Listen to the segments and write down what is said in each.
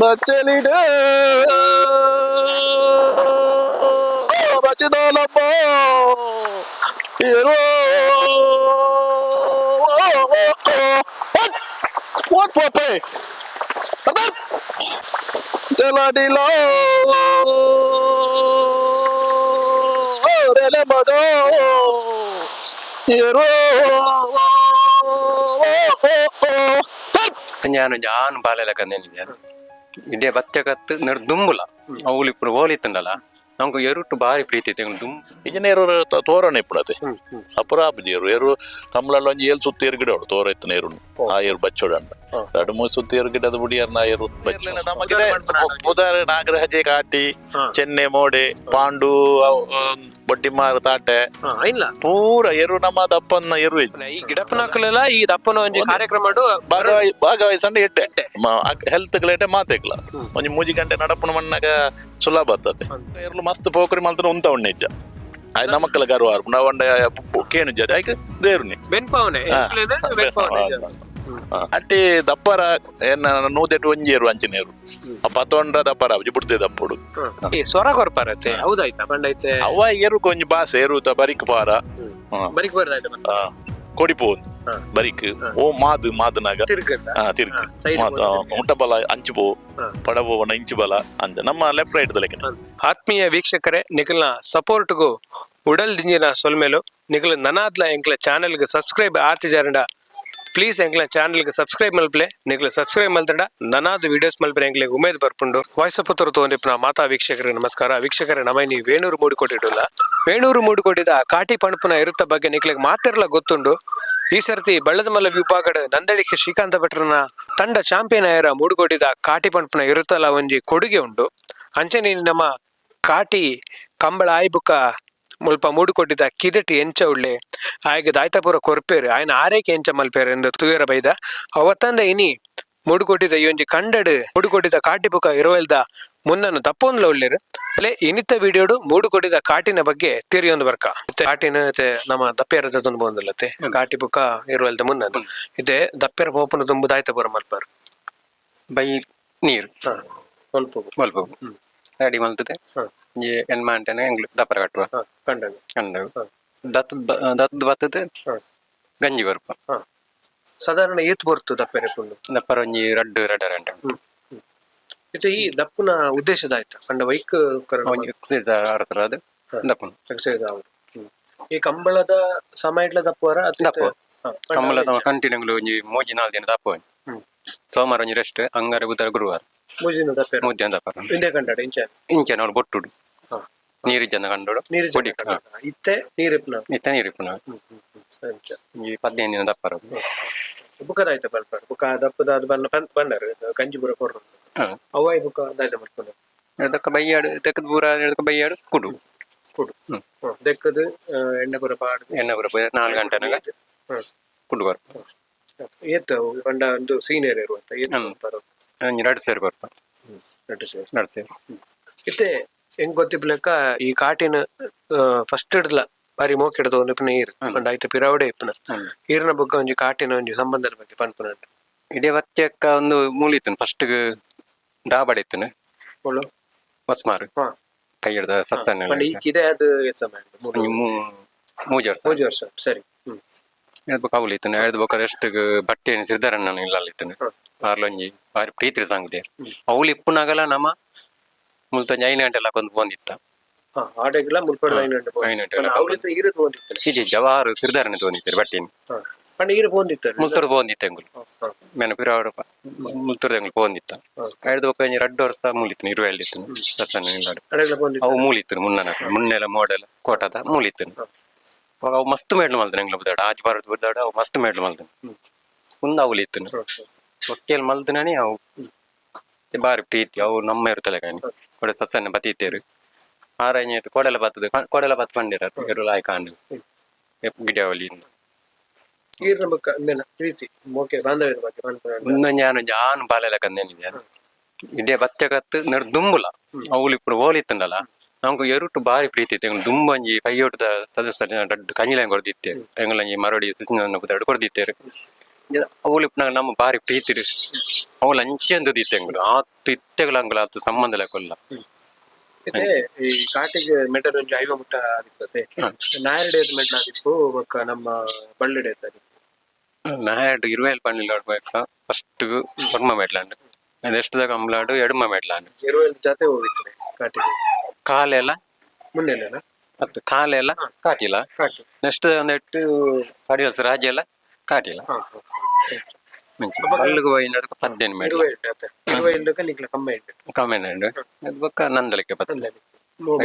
ಬಚ್ಚಲಿಡ ಬಚ್ಚದೋಲಪ್ಪ ಏರೋ what ಪೋಪೆ ಚಲಡಿಲೋ ರೆಲೆ ಮಗೋ ಏರೋ ഞാനും ഞാൻ ബാലയിലൊക്കെ ഞാൻ ಇಡೀ ಬಚ್ಚಕತ್ತು ನೆಡ್ ದುಂಬುಲ ಅವ್ಲು ಇಪ್ಪು ಓಲಿತ್ತಂಡಲ್ಲ ನಮ್ಗೆ ಎರುಟು ಬಾರಿ ಪ್ರೀತಿ ಇತ್ತು ಎಂಗ್ಲು ದುಂಬು. ಇಂಜಿನಿಯರ್ ತೋರಣ ಇಪ್ಪುಣತೆ ಸಪುರಾಪುಜಿ ಏರು ಏರು ಕಮ್ಲಲ್ಲ ಒಂಜಿ ಏಲ್ ಸುತ್ತು ಏರು ಗಿಡ ಉಂಡು ತೋರ ಇತ್ತಿನ ಏರು ಆ ಏರು ಬಚ್ಚೋಡಂಡ ಎರಡು ಮೂರು ಸುತ್ತು ಏರು ಗಿಡದ ಬುಡಿಯರ್ನ ಏರು ನಮಗಿದೆ ಬುಧಾರ ನಾಗರಹಜೆ ಕಾಟಿ ಚೆನ್ನೆ ಮೋಡೆ ಪಾಂಡು ಬೊಟ್ಟಿಮಾರು ತಾಟೆ ಇಲ್ಲ. ಪೂರ ಎರು ನಮ್ಮ ದಪ್ಪನ್ನ ಎರು ಇತ್ತು. ಈ ಗಿಡಪ್ಪನಕಲೆಲ್ಲ ಈ ದಪ್ಪನ ಒಂಜಿ ಕಾರ್ಯಕ್ರಮ ಭಾಗವಹಿ ಭಾಗವಹಿಸಂಡ ಎಡ್ಡೆ ಹೆಲ್ತ್ ಗ್ಲೇಟೆ ಮಾತೆಗ್ಲ ಒಂಜಿ ಮೂಜಿ ಗಂಟೆ ನಡಪುನ ಮಣ್ಣಾಗ ಸುಲಭ ಆಗ್ತದೆ. ಎರ್ಲು ಮಸ್ತ್ ಪೋಖರಿ ಮಲ್ತನ ಉಂತ ಉಣ್ಣೆ ಇಜ್ಜ ಆಯ್ ನಮಕ್ಕಲ ಗರ್ವಾರ್ ನಾವಂಡ ಕೇಣು ಜದೆ ಐಕ್ ದೇರುನಿ. ಬೆನ್ಪಾವನೆ. ಅಟ್ಟಿ ದಪ್ಪರ ಏನ ನೂದೆಟ್ಟು ಒಂಜಿ ಏರು ಅಂಚಿನೇರು ಪತ್ತೊಂಡ್ರ ದಪ್ಪರ ಬುಡ್ದೆ ದಪ್ಪುಡು. ಈ ಸ್ವರ ಕೊರ್ಪಾರತ್ತೆ ಹೌದಾಯ್ತಾ ಪಂಡೈತೆ? ಅವ ಏರು ಕೊಂಜಿ ಬಾಸೆ ಏರುತ ಬರಿಕ್ ಪಾರ. ಬರಿಕ್ ಬರ್ದಾಯ್ತ. ಕೊಡಿಪೋ ಬರಿಕ್ ಓ ಮಾದು ಮಾದನಾಗ. ತಿರ್ಗಂಡ. ತಿರ್ಕ್. Side. ಮುಟ್ಟ ಬಲ ಅಂಚು ಪೋ ಪಡಬೋವನ ಇಂಚು ಬಲ ಅಂಚ ನಮ್ಮ ಲೆಫ್ಟ್ ರೈಟ್ ದಲೆಕನೆ. ಆತ್ಮೀಯ ವೀಕ್ಷಕರೇ, ನಿಖಲ್ನ ಸಪೋರ್ಟ್ಗೂ ಉಡಲ್ ದಿಂಜಿನ ಸೊಲ್ಮೆಲು. ನಿಖಲ್ ನನಾದ್ಲ ಎಂಕ್ಲ ಚಾನೆಲ್ಗೆ ಸಬ್ಸ್ಕ್ರೈಬ್ ಆತಿಜಾರಂಡ ಪ್ಲೀಸ್ ಎಂಕ್ಲ ಚಾನೆಲ್ಗೆ ಸಬ್ಸ್ಕ್ರೈಬ್ ಮಲ್ಪ್ಲೆ. ನಿಖಲ್ ಸಬ್ಸ್ಕ್ರೈಬ್ ಮಲ್ತಂಡ ನನಾದ್ ವಿಡಿಯೋಸ್ ಮಲ್ಪರೆ ಎಂಕ್ಲೆಗ್ ಉಮೇದ್ ಬರ್ಪುಂಡು. ವಾಯ್ಸ್ ಪುತ್ರ ತೋಂದಿಪ್ಪುನ ಮಾತಾ ವೀಕ್ಷಕರಿಗೆ ನಮಸ್ಕಾರ. ವೀಕ್ಷಕರೇ, ನಮೈನಿ ವೇಣೂರು ಮೂಡಿಕೊಟ್ಟಿಡುಲ್ಲ. ವೇಣೂರು ಮೂಡಿಕೊಟ್ಟಿದ ಕಾಟಿ ಪಣಪುನ ಇರುತ್ತ ಬಗ್ಗೆ ನಿಕ್ಲೆಗ್ ಮಾತಿರ್ಲ ಗೊತ್ತುಂಡು. ಈ ಸರ್ತಿ ಬಳ್ಳದಮಲ್ಲ ವಿಭಾಗದ ನಂದಳಿಕೆ ಶ್ರೀಕಾಂತ ಭಟ್ರನ ತಂಡ ಚಾಂಪಿಯನ್ ಆಯರ ಮೂಡುಕೊಟ್ಟಿದ ಕಾಟಿ ಪಣಪುನ ಇರುತ್ತಲ್ಲ ಒಂಜಿ ಕೊಡುಗೆ ಉಂಡು. ಅಂಚನೆ ನಮ್ಮ ಕಾಟಿ ಕಂಬಳ ಆಯ್ಬುಕ ಮುಲ್ಪ ಮೂಡುಕೊಟ್ಟಿದ ಕಿದಟಿ ಎಂಚ ಉಳ್ಳೆ ಆಯ್ಗೆ ದಾಯ್ತಪುರ ಕೊರ್ಪೇರು ಆಯ್ನ ಆರೈಕೆ ಎಂಚ ಮಲ್ಪೇರು ಎಂದು ತುಯರ ಬೈದ. ಅವತ್ತಂದ ಇನಿ ಮೂಡುಕೊಟ್ಟಿದ ಈ ಒಂಜಿ ಕಂಡಡು ಮೂಡುಕೊಟ್ಟಿದ ಕಾಟಿ ಬುಕ ಇರುವಲ್ದ ಮುನ್ನನ್ನು ತಪ್ಪೊಂದ್ಲ ಉಳ್ಳೇರು. ಅಲ್ಲೇ ಇನಿತ ವಿಡಿಯೋಡು ಮೂಡುಕೊಟ್ಟಿದ ಕಾಟಿನ ಬಗ್ಗೆ ತಿರಿಯೊಂದು ಬರ್ಕ. ಇತ್ತೆ ಕಾಟಿನ ಇತ್ತೆ ನಮ್ಮ ದಪ್ಪೇರ ತುಂಬ ಬಂದಿಲ್ಲತ್ತೆ ಕಾಟಿ ಬುಕ ಇರುವಲ್ದ ಮುನ್ನನ್ನು ಇತ್ತೆ ದಪ್ಪೇರ ಪೋಪನ ತುಂಬು ದಾಯ್ತಪುರ ಮಲ್ಪಾರು. ಬೈ ನೀರು. ಸ್ವಲ್ಪ. ಬಲ್ಪ ರೆಡಿ ಮಲ್ತದೆ. ಒಂಜಿ ಎನ್ಮ ಅಂಟೆನ ಎಂಗ್ಲು ದಪ್ಪರ ಕಟ್ಟುವ. ಕಂಡನು. ಕಂಡ ದತ್ತದ ದತ್ತದ ಬತ್ತದ ಗಂಜಿ ಬರ್ಪ. ಸಾಧಾರಣ ಏತ್ ಬೊರ್ತು ದಪ್ಪೆರೆ ಪುಂಡು? ದಪ್ಪರ ಒಂಜಿ ರಡ್ಡು ರಡ್ಡರ ಗಂಟೆ. ಇತ್ತೆ ಈ ದಪ್ಪುನ ಉದ್ದೇಶದ ಆಯ್ತು ಪಂಡ ವೈಕ್ ಒಂಜಿ ಎಕ್ಸೈಸ್ ಆಡ್ತಾರ ಅದು ದಪ್ಪನ. ಎಕ್ಸೈಸ್ ಆವಡು. ಈ ಕಂಬಳದ ಸಮಯ ದಪ್ಪುವರ? ದಪ್ಪು. ಕಂಬಳ ಕಂಟಿನ್ಯೂ ಒಂಜಿ ಮೂಜಿ ನಾಲ್ ದಿನ ದಪ್ಪ. ಸೋಮವಾರ ಒಂಜಿ ರೆಸ್ಟ್, ಅಂಗಾರ ಬುಧವಾರ ಗುರುವಾರ. ಮೂಜಿನ ದಪ್ಪೆರ. ಮೂಜಿ ದಿನ ದಪ್ಪರ. ಇಂದೇ ಕಂಡಾಡ ಇಂಚ. ಇಂಚೆ ನೋಡು ಬೊಟ್ಟುಡು ನೀರು ಜನ ಕಂಡೋಡು. ನೀರು ಪೊಡಿ. ಇತ್ತೆ ನೀರಿಪ್ಪನ. ಇತ್ತ ನೀರು ಇಪ್ಪುನ. ಅಂಚ. ಒಂಜಿ 15 ದಿನ ದಪ್ಪರ. ಬುಕ್ಕದ ಆಯ್ತ ಬಲ್ಪರ್ ಬುಕ್ಕ ದಪ್ಪದ ಅದು ಬಣ್ಣ ಬಂಡರ್ ಗಂಜಿ ಬುರ ಕೊರ್ರು. ಅವ್ವಾಯಿ ಬುಕ್ಕ ದಾಯ್ತ ಮಲ್ಪುನ. ಎಡದಕ್ಕ ಬೈಯಾಡು ತೆಕ್ಕದ ಪೂರ ಎಡದಕ್ಕ ಬೈಯಾಡು ಕುಡು. ಕುಡು. ದೆಕ್ಕದು ಎಣ್ಣೆ ಪೂರ ಪಾಡ್ದು. ಎಣ್ಣೆ ಪೂರ ಪೋಯಿ 4 ಗಂಟೆನಾಗ ಕುಡು ಬರ್ಪ. ಏತ್ ಪಂಡ ಒಂದು ಸೀನಿಯರ್ ಇರುವಂತ ಏತ್ ಮಲ್ಪರು? ಒಂಜಿ ರಡ್ಡು ಸೇರು ಬರ್ಪ. ರಡ್ಡು ಸೇರು. ರಡ್ಡು ಸೇರು. ಇತ್ತೆ ಹೆಂಗ್ ಗೊತ್ತಿಪ್ಲೆಕ್ಕ ಈ ಕಾಟಿನ ಫಸ್ಟ್ ಇಡ್ಲ ಬಾರಿ ಮೋಕೆಡ್ದ ಒಂದು ಇಪ್ಪನ ಈರ್ ಪಂಡ ಐತ ಪಿರಾವಡೆ ಇಪ್ಪನ ಈರ್ನ ಬೊಕ್ಕ ಒಂಜಿ ಕಾಟಿನ ಒಂಜಿ ಸಂಬಂಧದ ಬಗ್ಗೆ ಪನ್ಪುನ. ಇಡೀ ಬಚ್ಚಕ್ಕ ಒಂದು ಮೂಲಿ ಇತ್ತು ಫಸ್ಟ್ ಡಾಬಾಡ್ ಇತ್ತು. ಬೋಳು. ಬಸ್ಮಾರು. ಕೈ ಹಿಡ್ದ ಸತ್ಸನ್ನ. ಪಂಡ ಈ ಕಿದೆ ಅದು ಏತ್ ಸಮಯ ಉಂಟು? ಮೂರು. ಒಂಜಿ ಮೂಜಿ ವರ್ಷ. ಮೂಜಿ ವರ್ಷ, ಸರಿ. ಎಡ್ದು ಬೊಕ್ಕ ಅವ್ಲು ಇತ್ತು ಎಡ್ದು ಬೊಕ್ಕ ರೆಸ್ಟ್ ಬಟ್ಟೆ ಸಿದ್ದಾರಣ್ಣ ಇಲ್ಲಲ್ಲಿ ಇತ್ತು. ಆರ್ಲೊಂಜಿ ಬಾರಿ ಪ್ರೀತಿ ಸಾಂಗ್ದೆ ಅವ್ಲು ಇಪ್ಪುನಾಗಲ ನಮ್ಮ ಮುಲ್ತೊಂಜಿ 5 ಗಂಟೆ ಎಲ್ಲ ಕೊಂದು ಬಂದಿತ್ತ. ಆಡೆಗ್ಲ ಮುಲ್ಪಡ್ 5 ಗಂಟೆ. 5 ಗಂಟೆ ಎಲ್ಲ. ಅವ್ಲಿತ್ತ ಈರದ್ ಬಂದಿತ್ತು? ಇಜಿ ಜವಾಹರ್ ಸಿದ್ದಾರಣ್ಣ ತೋಂದಿತ್ತಾರೆ ಬಟ್ಟಿನ. ಪಂಡ ಈರ್ ಬಂದಿತ್ತು. ಮುಲ್ತೂರು ಪೋಂದಿತ್ತ ಎಂಗುಲು ಮೆನ ಪಿರಾವಡ ಮುಲ್ತೂರು ಎಂಗುಲು ಪೋಂದಿತ್ತ. ಐದು ಬೊಕ್ಕ ಒಂಜಿ ರಡ್ಡು ವರ್ಷ ಮೂಲಿತ್ತು ಇರುವೆಲ್ಲಿ ಇತ್ತು ಸತ್ಸನ್ನ ಇಲ್ಲಾಡು. ಅಡೆಗ್ಲ ಬಂದಿತ್ತು. ಅವು ಮೂಲಿತ್ತು ಮುನ್ನನ ಮುನ್ನೆಲ ಮೋಡೆಲ ಕೋಟದ ಮೂಲಿತ್ತು. ಅವಾಗ ಅವು ಮಸ್ತ್ ಮೇಡ್ಲು ಮಲ್ತನ ಎಂಗ್ಲ ಬುದಾಡ ಆಚೆ ಬಾರದ್ ಬುದಾಡ ಅವು ಮಸ್ತ್ ಮೇಡ್ಲು ಮಲ್ತನ ಮುಂದೆ ಅವು ಇತ್ತು ಒಕ್ಕೆಲ್ ಮಲ್ತನೇ ಅವು ಬಾರಿ ಪ್ರೀತಿ ಅವು ನಮ್ಮ ಇರ್ತಲೆ ಕಾಣಿ ಕೊಡೆ ಸತ್ಸನ್ನ ಬತ್ತಿತ್ತೇರು ಆರೈನ ಕೊಡಲ ಬತ್ತದ ಕೊಡಲ ಬತ್ ಪಂಡಿರ ಎರುಲ ಆಯ್ಕಾಂಡು ಗಿಡವಳಿ. ಈರ್ನ ಬೊಕ್ಕ ಅಂದೆನ ಪ್ರೀತಿ ಮೋಕೆ ಬಾಂಧವ್ಯದ ಬಗ್ಗೆ ಪನ್ಪುನ. ಒಂದೊಂದು ಯಾನೊಂಜಿ ಆನು ಬಾಲೆಲ ಕಂದೇನಿದೆ ಇಡೀ ಬಚ್ಚಕತ್ತು ನೆಡ್ ದುಂಬುಲ ಅವ್ಲು ಇಪ್ಪು ಓಲಿತ್ತಂಡಲ್ಲ ನಮ್ಗೆ ಎರುಟು ಬಾರಿ ಪ್ರೀತಿ ಇತ್ತು. ಎಂಗ್ಲು ದುಂಬೊಂಜಿ ಪೈಯೋಟದ ಸದಸ್ಯರ ದೊಡ್ಡ ಕಂಜಿಲ ಕೊರ್ದಿತ್ತೆ ಎಂಗ್ಲಂಜಿ ಮರಡಿ ಸುಚಿನ ಕೊರ್ದಿತ್ತೇರು. ಅವ್ಲು ಇಪ್ಪುನಾಗ ನಮ್ಮ ಬಾರಿ ಪ್ರೀತಿ. ಅವಳು ಅಂಚೆಂದು ದಿತ್ತೆಂಗುಲು ಆತ್ ಇತ್ತೆಗಳ ಅಂಗುಲ ಆತು ಸಂಬಂಧ ಲೆಕ್ಕೊಲ್ಲ. ಇತ್ತೆ ಈ ಕಾಟಿಗೆ ಮೆಟಲ್ ಒಂಜಿ ಐವ ಮುಟ್ಟ ಆದಿಪ್ಪತೆ, ನಾಯರ್ಡೇಸ್ ಮೆಟ್ಲ ಆದಿಪ್ಪು, ಬೊಕ್ಕ ನಮ್ಮ ಬಳ್ಳಿಡೇಸ್ ಆದಿಪ್ಪು. ನಾಯಡ್ ಇರುವೇಲ್ ಪನ್ನಿಲ್ಲ, ಫಸ್ಟ್ ಒರ್ಮ ಮೆಟ್ಲಾಂಡ್, ನೆಕ್ಸ್ಟ್ ದಾಗ ಅಂಬ್ಲಾಡು ಎಡುಮ ಮೆಟ್ಲಾಂಡ್. ಇರುವೆಲ್ ಜಾತೆ ಹೋಗಿತ್ತು ಕಾಟಿಗೆ? ಕಾಲೆಲ್ಲ. ಮುನ್ನೆಲೆನಾ? ಅತ್ತು, ಕಾಲೆಲ್ಲ ಕಾಟಿಲ್ಲ. ಕಾಟಿ. ನೆಕ್ಸ್ಟ್ ಒಂದೆಟ್ಟು ಕಡಿಯಲ್ಸ ರಾಜ್ಯ ಎಲ್ಲ ಕಾಟಿಲ್ಲ. ಹಾ ಹಾ ಬಲ್ಲುಗು ಹೋಯಿನಡ್ಕ 15 ಮೆಟ್ಲ. ಇರುವೆ ಅತ್ತೆ, ಇರುವೆ ಇಲ್ಲಕ ನಿಕ್ಲ ಕಮ್ಮಿ ಇಟ್ಟು. ಕಮ್ಮಿ ಉಂಡು. ಅದು ಬೊಕ್ಕ ನಂದಲಿಕ್ಕೆ ಪತ್ತ. ಅಂದಾನೆ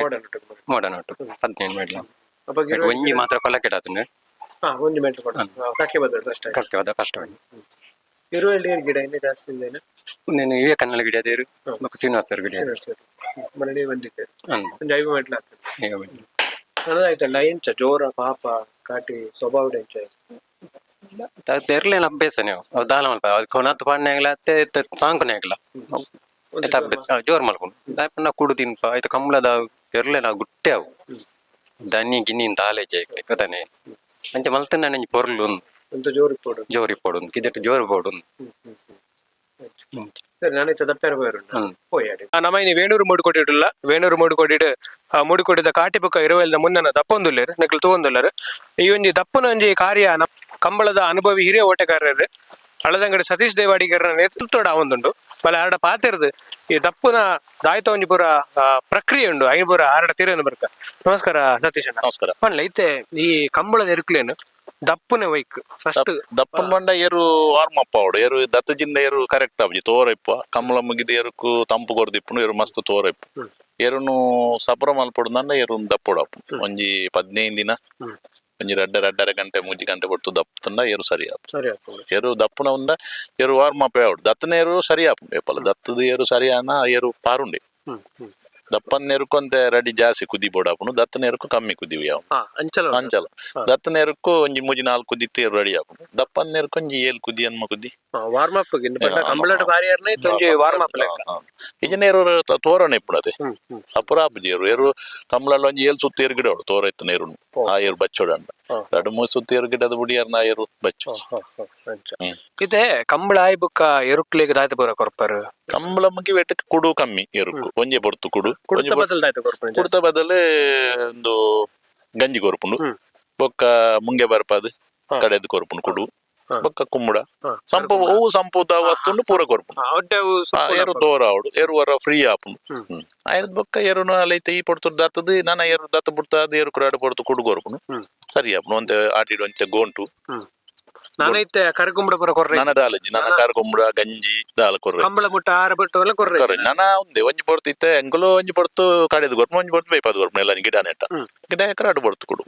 ಮಾಡಲ್ ಉಂಟು. ಮೋಡನ ಒಟ್ಟು 15 ಮೆಟ್ಲ. ಅವಾಗ ಇರುವೆ ಒಂಜಿ ಮಾತ್ರ ಕೊಲಕೆಡಾತುಂಡು. ಹಾ, ಒಂಜಿ ಮೆಟ್ಲು ಕೊಡ ಕಕ್ಕೆ ಬದಲು ಅಷ್ಟೇ. ಕಕ್ಕೆ ಹೋದ ಫಸ್ಟ್ ಒಂಜಿ. ಇರುವೆ ನೀರು ಗಿಡ ಇನ್ನೇ ಜಾಸ್ತಿ ಇಂದೇನ? నేను ವಿವೇಕಾನಂದ ಗಿಡ ಅದೇರು, ಬೊಕ್ಕ ಶ್ರೀನಿವಾಸರ ಗಿಡ ಅದೇರು. ಮರಳಿ ಬಂದಿದ್ದೆ. ಅಂದ್. ಒಂಜಿ ಐವ ಮೆಟ್ಲು ಆಗ್ತದೆ. ಈಗ ಬನ್ನಿ. ಆಯ್ತಲ್ಲ, ಎಂಚ ಜೋರ ಪಾಪ ಕಾಟಿ ಸ್ವಭಾವ ಎಂಚ? ಅದು ಎರ್ಲೇನ ಅಭ್ಯಾಸನೇ ಅವು. ಅವು ದಾಲ ಮಲ್ಪ ಅದು ಕೊನತ್ತು ಪಾಡ್ನಾಗ್ಲ ಅತ್ತೆ ಸಾಂಕುನಾಗ್ಲ ಆಯ್ತು, ಅಭ್ಯಾಸ ಜೋರ್ ಮಲ್ಕೊಂಡು ದಾಯಪಣ್ಣ ಕುಡು ತಿನ್ಪ ಆಯ್ತು. ಕಂಬಳದ ಎರ್ಲೇನ ಗುಟ್ಟೆ ಅವು ದನಿ ಗಿನ್ನಿ ದಾಲೇಜ್ ಗೊತ್ತಾನೆ ಅಂಚ ಮಲ್ತನ ನಂಜಿ ಪೊರ್ಲು ಉಂದು. ಅಂತ ಜೋರು ಪೋಡು. ಜೋರಿ ಪೋಡು, ಕಿದೆಟ್ ಜೋರು ಪೋಡು. ಸರಿ, ನಾನೈತೆ ದಪ್ಪೆರ ಪೋಯರುಂಡು ಪೋಯಾಡಿ. ನಮ್ಮ ಇನಿ ವೇಣೂರು ಮೂಡುಕೊಟ್ಟಿಡುಲ್ಲ, ವೇಣೂರು ಮೂಡುಕೊಟ್ಟಿಡು ಮೂಡುಕೊಟ್ಟಿದ ಕಾಟಿ ಬುಕ್ಕ ಇರುವೆಲ್ದ ಮುನ್ನನ ದಪ್ಪೊಂದುಲ್ಲೇರು, ನಕಲು ತೂವೊಂದುಲ್ಲೇರು. ಈ ಒಂಜಿ ದಪ್ಪನ ಒಂಜಿ ಕಾರ್ಯ ನಮ್ಮ ಕಂಬಳದ ಅನುಭವಿ ಹಿರಿಯ ಓಟಗಾರರು ಅಳದಂಗಡಿ ಸತೀಶ್ ದೇವಾಡಿಗರ ನೇತೃತ್ವದ ಆವೊಂದುಂಡು. ಬಲ ಆರಡ ಪಾತೆರ್ದು ಈ ದಪ್ಪುನ ದಾಯ್ತ ಒಂಜಿ ಪೂರ ಪ್ರಕ್ರಿಯೆ ಉಂಡು, ಐನ್ ಪೂರ ಆರಡ ತೀರನ್ನು ಬರ್ಕ. ನಮಸ್ಕಾರ ಸತೀಶ್ ಅಣ್ಣ. ನಮಸ್ಕಾರ. ಪನ್ಲೆ, ಇತ್ತೆ ಈ ಕಂಬಳದ ಎರುಕ್ಲೇನು ದಪ್ಪುನ ವೈಕ್ ಫಸ್ಟ್? ದಪ್ಪನ್ ಬಂಡ ಏರು ವಾರ್ಮ್ ಅಪ್ ಆವಡು, ಏರು ದತ್ತ ಜಿಂದ ಏರು ಕರೆಕ್ಟ್ ಆಪುಜಿ ತೋರ ಇಪ್ಪ. ಕಮ್ಮಲ ಮುಗಿದ ಏರುಕು ತಂಪು ಕೊರ್ದಿಪ್ಪುನು, ಏರು ಮಸ್ತ್ ತೋರ ಇಪ್ಪು. ಏರುನು ಸಬ್ರ ಮಲ್ಪೊಡು ನಂಡ ಏರು ದಪ್ಪೊಡು ಆಪು. ಒಂಜಿ 15 ದಿನ, ಒಂಜಿ ರಡ್ಡ ರಡ್ಡರೆ ಗಂಟೆ ಮೂಜಿ ಗಂಟೆ ಪೊರ್ತು ದಪ್ಪುಂಡ ಏರು ಸರಿ ಆಪು. ಸರಿ ಆಗ್ತದೆ. ಏರು ದಪ್ಪುನ ಉಂಡ ಏರು ವಾರ್ಮ್ ಅಪ್ ಆವಡು. ದತ್ತನ ಏರು ಸರಿ ಆಪುಂಡು ಏಪಲ. ದತ್ತದ ಏರು ಸರಿ ಆನ ಏರು ಪಾರುಂಡೆ. ಹ್ಮ್ ಹ್ಮ್ ದಪ್ಪನ್ ಎರುಕೊಂತೆ ರೆಡಿ ಜಾಸ್ತಿ ಕುದಿ ಬೋಡಾಪುಂಡು, ದತ್ತನ ಎರುಕು ಕಮ್ಮಿ ಕುದಿ ಯಾವು. ಹಾ, ಅಂಚಲ ಉಂಡು. ಅಂಚಲ ದತ್ತನ ಎರುಕು ಒಂಜಿ ಮೂಜಿ ನಾಲ್ಕು ಕುದಿತ್ತು ಏರು ರೆಡಿ ಆಪುಂಡು. ದಪ್ಪನ್ ಎರುಕು ಒಂಜಿ ಏಳು ಕುದಿ ಅನ್ಮ ಕುದಿ. ವಾರ್ಮ್ ಅಪ್ ಕಂಬಳಟ ಬಾರಿ ಏರ್ನ ಒಂಜಿ ವಾರ್ಮ್ ಅಪ್ ಲೆಕ್ಕ. ಇಜನ ಏರು ತೋರಣ ಇಪ್ಪುಡತೆ. ಹ್ಮ್ ಹ್ಮ್ ಸಪುರ ಆಪುಜಿ ಏರು. ಏರು ಕಂಬಳಲ್ಲಿ ಒಂಜಿ ಏಳು ಸುತ್ತು ಏರು ಗಿಡ ಉಂಡು ತೋರ ಇತ್ತು ನೇರು ಆ ಏರು ಬಚ್ಚೋಡ ಎರಡು ಮೂರು ಸುತ್ತು ಏರು ಗಿಡದ ಬುಡಿಯಾರ್ನ ಆ ಏರು ಬಚ್ಚು. ಇತ್ತೆ ಕಂಬಳ ಆಯ್ ಬುಕ್ಕ ಎರುಕ್ಲಿಗೆ ದಾಯ್ತ ಪೂರ ಕೊರ್ಪರು? ಕಂಬಳ ಮುಗಿ ವೆಟ್ಟಕ್ಕೆ ಕುಡು ಕಮ್ಮಿ ಎರುಕು, ಒಂಜೆ ಪೊರ್ತು ಕುಡು. ಕುಡುತ ಬದಲ್ ದಾಯ್ತ ಕೊರ್ಪುನ? ಕುಡ್ತ ಬದಲು ಒಂದು ಗಂಜಿ ಕೊರ್ಪುಂಡು. ಬೊಕ್ಕ ಮುಂಗೆ ಬರ್ಪಾದ್ ಕಡೆದು ಕೊರ್ಪುಂಡು ಕುಡು. ಬೊಕ್ಕ ಕುಂಬುಡ ಸಂಪು ಹೂವು ಸಂಪುದ ವಸ್ತುಂಡು ಪೂರ ಕೊರ್ಪುಂಡು. ಒಟ್ಟೆ ಅವು ಆ, ಏರು ದೋರ ಆವಡು, ಏರು ವರ ಫ್ರೀ ಆಪುಂಡು. ಆಯ್ತು, ಬೊಕ್ಕ ಏರುನು ಅಲೈತೆ ಈ ಪೊಡ್ತು ದತ್ತದು ನನ ಏರು ದತ್ತ ಬುಡ್ತಾದ ಏರು ಕುರಾಡು ಪೊಡ್ತು ಕುಡು ಕೊರ್ಪುಂಡು. ಸರಿ ಆಪುಂಡು. ಒಂತೆ ಆಟಿಡು ಒಂತೆ ಗೋಂಟು. ನಾನೈತೆ ಕರಿಕುಂಬಳ ಪೂರ ಕೊರ್ರೆ? ನನ ದಾಲಜಿ, ನನ ಕಾರ ಕುಂಬುಡ ಗಂಜಿ ದಾಲ ಕೊರ್ರೆ. ಕಂಬಳ ಮುಟ್ಟ ಆರ ಬಿಟ್ಟು ಎಲ್ಲ ಕೊರ್ರೆ? ಕೊರ್ರೆ. ನನ ಒಂದೆ ಒಂಜಿ ಪೊರ್ತು ಇತ್ತೆ ಎಂಕುಲು ಒಂಜಿ ಪೊರ್ತು ಕಡೆದು ಕೊರ್ಪು, ಒಂಜಿ ಪೊರ್ತು ಬೇಪಾದ ಕೊರ್ಪುಂಡು ಎಲ್ಲ ಗಿಡ ನೆಟ್ಟ ಗಿಡ ಕರಾಡು ಪೊರ್ತು ಕುಡು.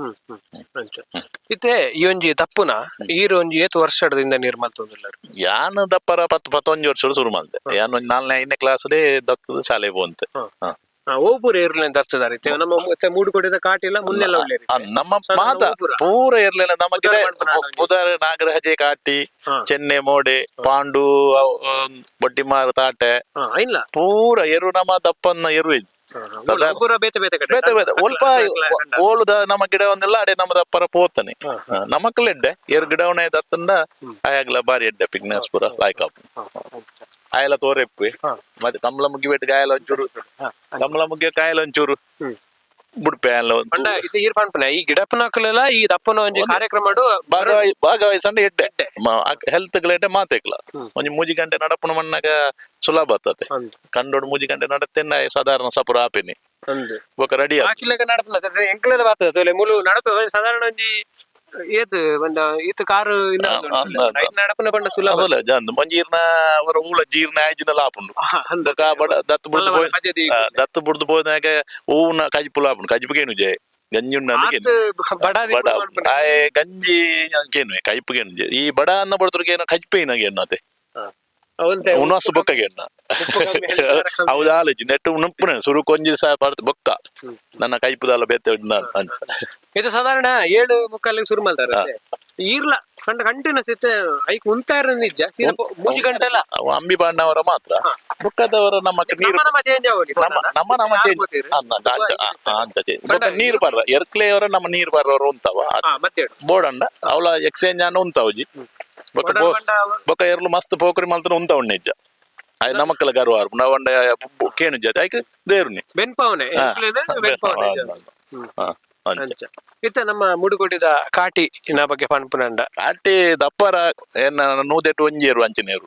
ಅಂಚ. ಇತ್ತೆ ಈ ಒಂಜಿ ತಪ್ಪುನ ಈರು ಒಂಜಿ ಏತ್ ವರ್ಷದಿಂದ ನೀರ್ ಮಲ್ತೊಂದುಲ್ಲಾರ? ಯಾನ್ ದಪ್ಪರ 10 11 ವರ್ಷ ಶುರು ಮಾಡಿದೆ. ಯಾನ್ ಒಂಜಿ ನಾಲ್ನೇ ಐದನೇ ಕ್ಲಾಸ್ ಡೇ ದತ್ತದ ಶಾಲೆ ಪೋಂತೆ. ಓ ಪೂರ ಏರ್ಲೆನ್ ದರ್ತದಾರ ಇತ್ತೆ ನಮ್ಮ ಮತ್ತೆ ಮೂಡುಕೊಡಿದ ಕಾಟಿಲ್ಲ ಮುನ್ನೆಲ್ಲ ಉಳ್ಳೇರಿ. ನಮ್ಮ ಸಾಧಾರಣ ಮಾತ ಊಪುರ. ಪೂರ ಇರ್ಲಿಲ್ಲ ನಮ್ಮ ಗಿಡ. ಪುದಾರ್ ಮಾಡ್ಪುನ ಆಡೋಂಗೆ. ಪುದಾರ್ ನಾಗರಹಜೆ ಕಾಟಿ, ಚೆನ್ನೆ ಮೋಡೆ ಪಾಂಡು ಬೊಟ್ಟಿಮಾರ್ ತಾಟೆ. ಹಾ, ಇಲ್ಲ. ಪೂರ ಎರು ನಮ್ಮ ದಪ್ಪನ್ನ ಎರು ಇದ್ದು ಸಾಧಾರಣ. ಪೂರ ಬೇತೆ ಬೇತೆ ಕಡೆ. ಬೇತೆ ಬೇತೆ ಒಲ್ಪ ಓಲುದ ನಮ್ಮ ಗಿಡ ಒಂದೆಲ್ಲ ಅಡೆ ನಮ್ಮ ದಪ್ಪರ ಪೋತಾನೆ. ನಮಕ್ಲ ಎಡ್ಡೆ ಎರು ಗಿಡವನೇ ದತ್ತಂದ ಆಯಾಗ್ಲ ಬಾರಿ ಎಡ್ಡೆ ಪಿಗ್ನೆಸ್ ಪೂರ ಲಾಯ್ಕ್ ಆಪು. ಆಯಲ ತೋರೆಪ್ಪು. ಮತ್ತೆ ಕಮಲ ಮುಗಿ ಬೆಟ್ಟು ಕಾಯಲ ಒಂಚೂರು, ಕಮಲ ಮುಗಿ ಕಾಯಲ ಒಂಚೂರು ಬುಡ್ಪೆ ಆಯಲ ಒಂದು. ಪಂಡ ಇದು ಈರ್ ಪನ್ಪುನ ಈ ಗಿಡಪ್ಪನಕಲೆಲ್ಲ ಈ ದಪ್ಪನ ಒಂಜಿ ಕಾರ್ಯಕ್ರಮ ಭಾಗವಹಿಸಂಡ ಎಡ್ಡೆ ಹೆಲ್ತ್ ಎಡ್ಡೆ ಮಾತೇಕ್ಲ. ಒಂಜಿ ಮೂಜಿ ಗಂಟೆ ನಡಪುನ ಮಣ್ಣಾಗ ಸುಲಭ ಆಗ್ತದೆ. ಕಂಡೋಡು ಮೂಜಿ ಗಂಟೆ ನಡತ್ತೇನೆ ಸಾಧಾರಣ ಸಪುರ ಆಪೇನಿ. ಬೊಕ ರೆಡಿ. ಬಾಕಿಲೆಗ ನಡಪುನ ಎಂಕ್ಲೆದ ಬಾತದ ತೋಲೆ ಮುಲು ನಡಪ ಸಾಧಾರಣ ಒಂಜಿ ಏತ್ ಒಂದ ಈತ್ ಕಾರು ನಡಪುನ ಪಂಡ ಸುಲಭ. ಅಸಲ ಜಂದ್ ಒಂಜಿ ಈರ್ನ ಅವರ ಊಳ ಜೀರ್ಣ ಆಯ್ಜಿನಲ ಆಪುಂಡು. ಬೊಕ ಬಡ ದತ್ತು ಬುಡ್ದು ಮಲ್ಲ ಪೋಯ್ ಪಜೆದಿ. ದತ್ತು ಬುಡ್ದು ಪೋನಾಗ ಹೂವುನ ಕಜಿಪುಲ ಆಪುಂಡು. ಕಜಿಪುಗೇನು ಜಯ ಗಂಜಿ ಉಂಡು ಆತ್ ಬಡಾದಿ. ಬಡ ಆಯೆ ಗಂಜಿ ಕೇನುವೆ ಕೈಪುಗೇನು ಈ ಬಡ ಅನ್ನ ಬಡ್ತರಿಗೆ ಕಜಿಪೇನ ಅತೆ. ಅವಂತೆ. ಉಣಸು ಬೊಕ್ಕಗೆ ಹೌದು ಆಲೋಚನೆ ನೆಟ್ಟು ಉಣುಪುನ ಸುರು ಕೊಂಜಿ ಸಹ ಪಡ್ತು ಬೊಕ್ಕ ನನ್ನ ಕೈಪುದಲ್ಲ ಬೇತೆ ಉಂಡು ಅಂಚ. ಇದು ಸಾಧಾರಣ 7:45 ಶುರು ಮಾಡ್ತಾರೆ ಈರ್ಲ ಕಂಡ ಕಂಟಿನ್ಯೂಸ್ ಇತ್ತೆ ಐಕ್ ಉಂತಾರ ನಿಜ ಸೀದಾ ಮೂಜಿ ಗಂಟೆ ಅಲ್ಲ. ಅವು ಅಂಬಿ ಪಾಂಡವರ ಮಾತ್ರ ಬೊಕ್ಕದವರ ನಮ್ಮ ನೀರು ನಮ್ಮ ನಮ್ಮ ಚೇಂಜ್ ಆಗೋಲಿ. ನಮ್ಮ ನಮ್ಮ ನಮ್ಮ ಚೇಂಜ್ ಅಂತ ಚೇಂಜ್ ಬೊಕ್ಕ ನೀರು ಪಾರ್ದ ಎರ್ಕ್ಲೆಯವರ ನಮ್ಮ ನೀರು ಪಾರ್ದವರು ಉಂತಾವ. ಹಾ, ಮತ್ತೆ ಬೋರ್ಡ್ ಅವಳ ಎಕ್ಸ್ಚೇಂಜ್ ಅನ್ನ ಉಂತಾವುಜಿ ಬೊಕ್ಕ. ಬೋರ್ಡ್ ಅಂಡ ಬೊಕ್ಕ ಎರ್ಲು ಮಸ್ತ್ ಪೋಕರಿ ಮಲ್ತನ ಉಂತ ಉಂಡು ನಿಜ. ಆಯ್ ನಮಕ್ಕಲ ಗರ್ವ ನಾವಂಡ ಕೇಣು ಜಾತಿ ಐಕ್ ದೇರುನಿ. ಬೆನ್ಪಾವನೆ ಬೆನ್ಪಾವನೆ. ಹಾ, ಅಂಚ. ಅಂಚ ಇತ್ತ ನಮ್ಮ ಮುಡುಕೊಟ್ಟಿದ ಕಾಟಿ ಇನ್ನ ಬಗ್ಗೆ ಪನ್ಪುನಂಡ. ಕಾಟಿ ದಪ್ಪರ ಏನ ನೂದೆಟ್ಟು ಒಂಜೇರು ಅಂಚಿನೇರು.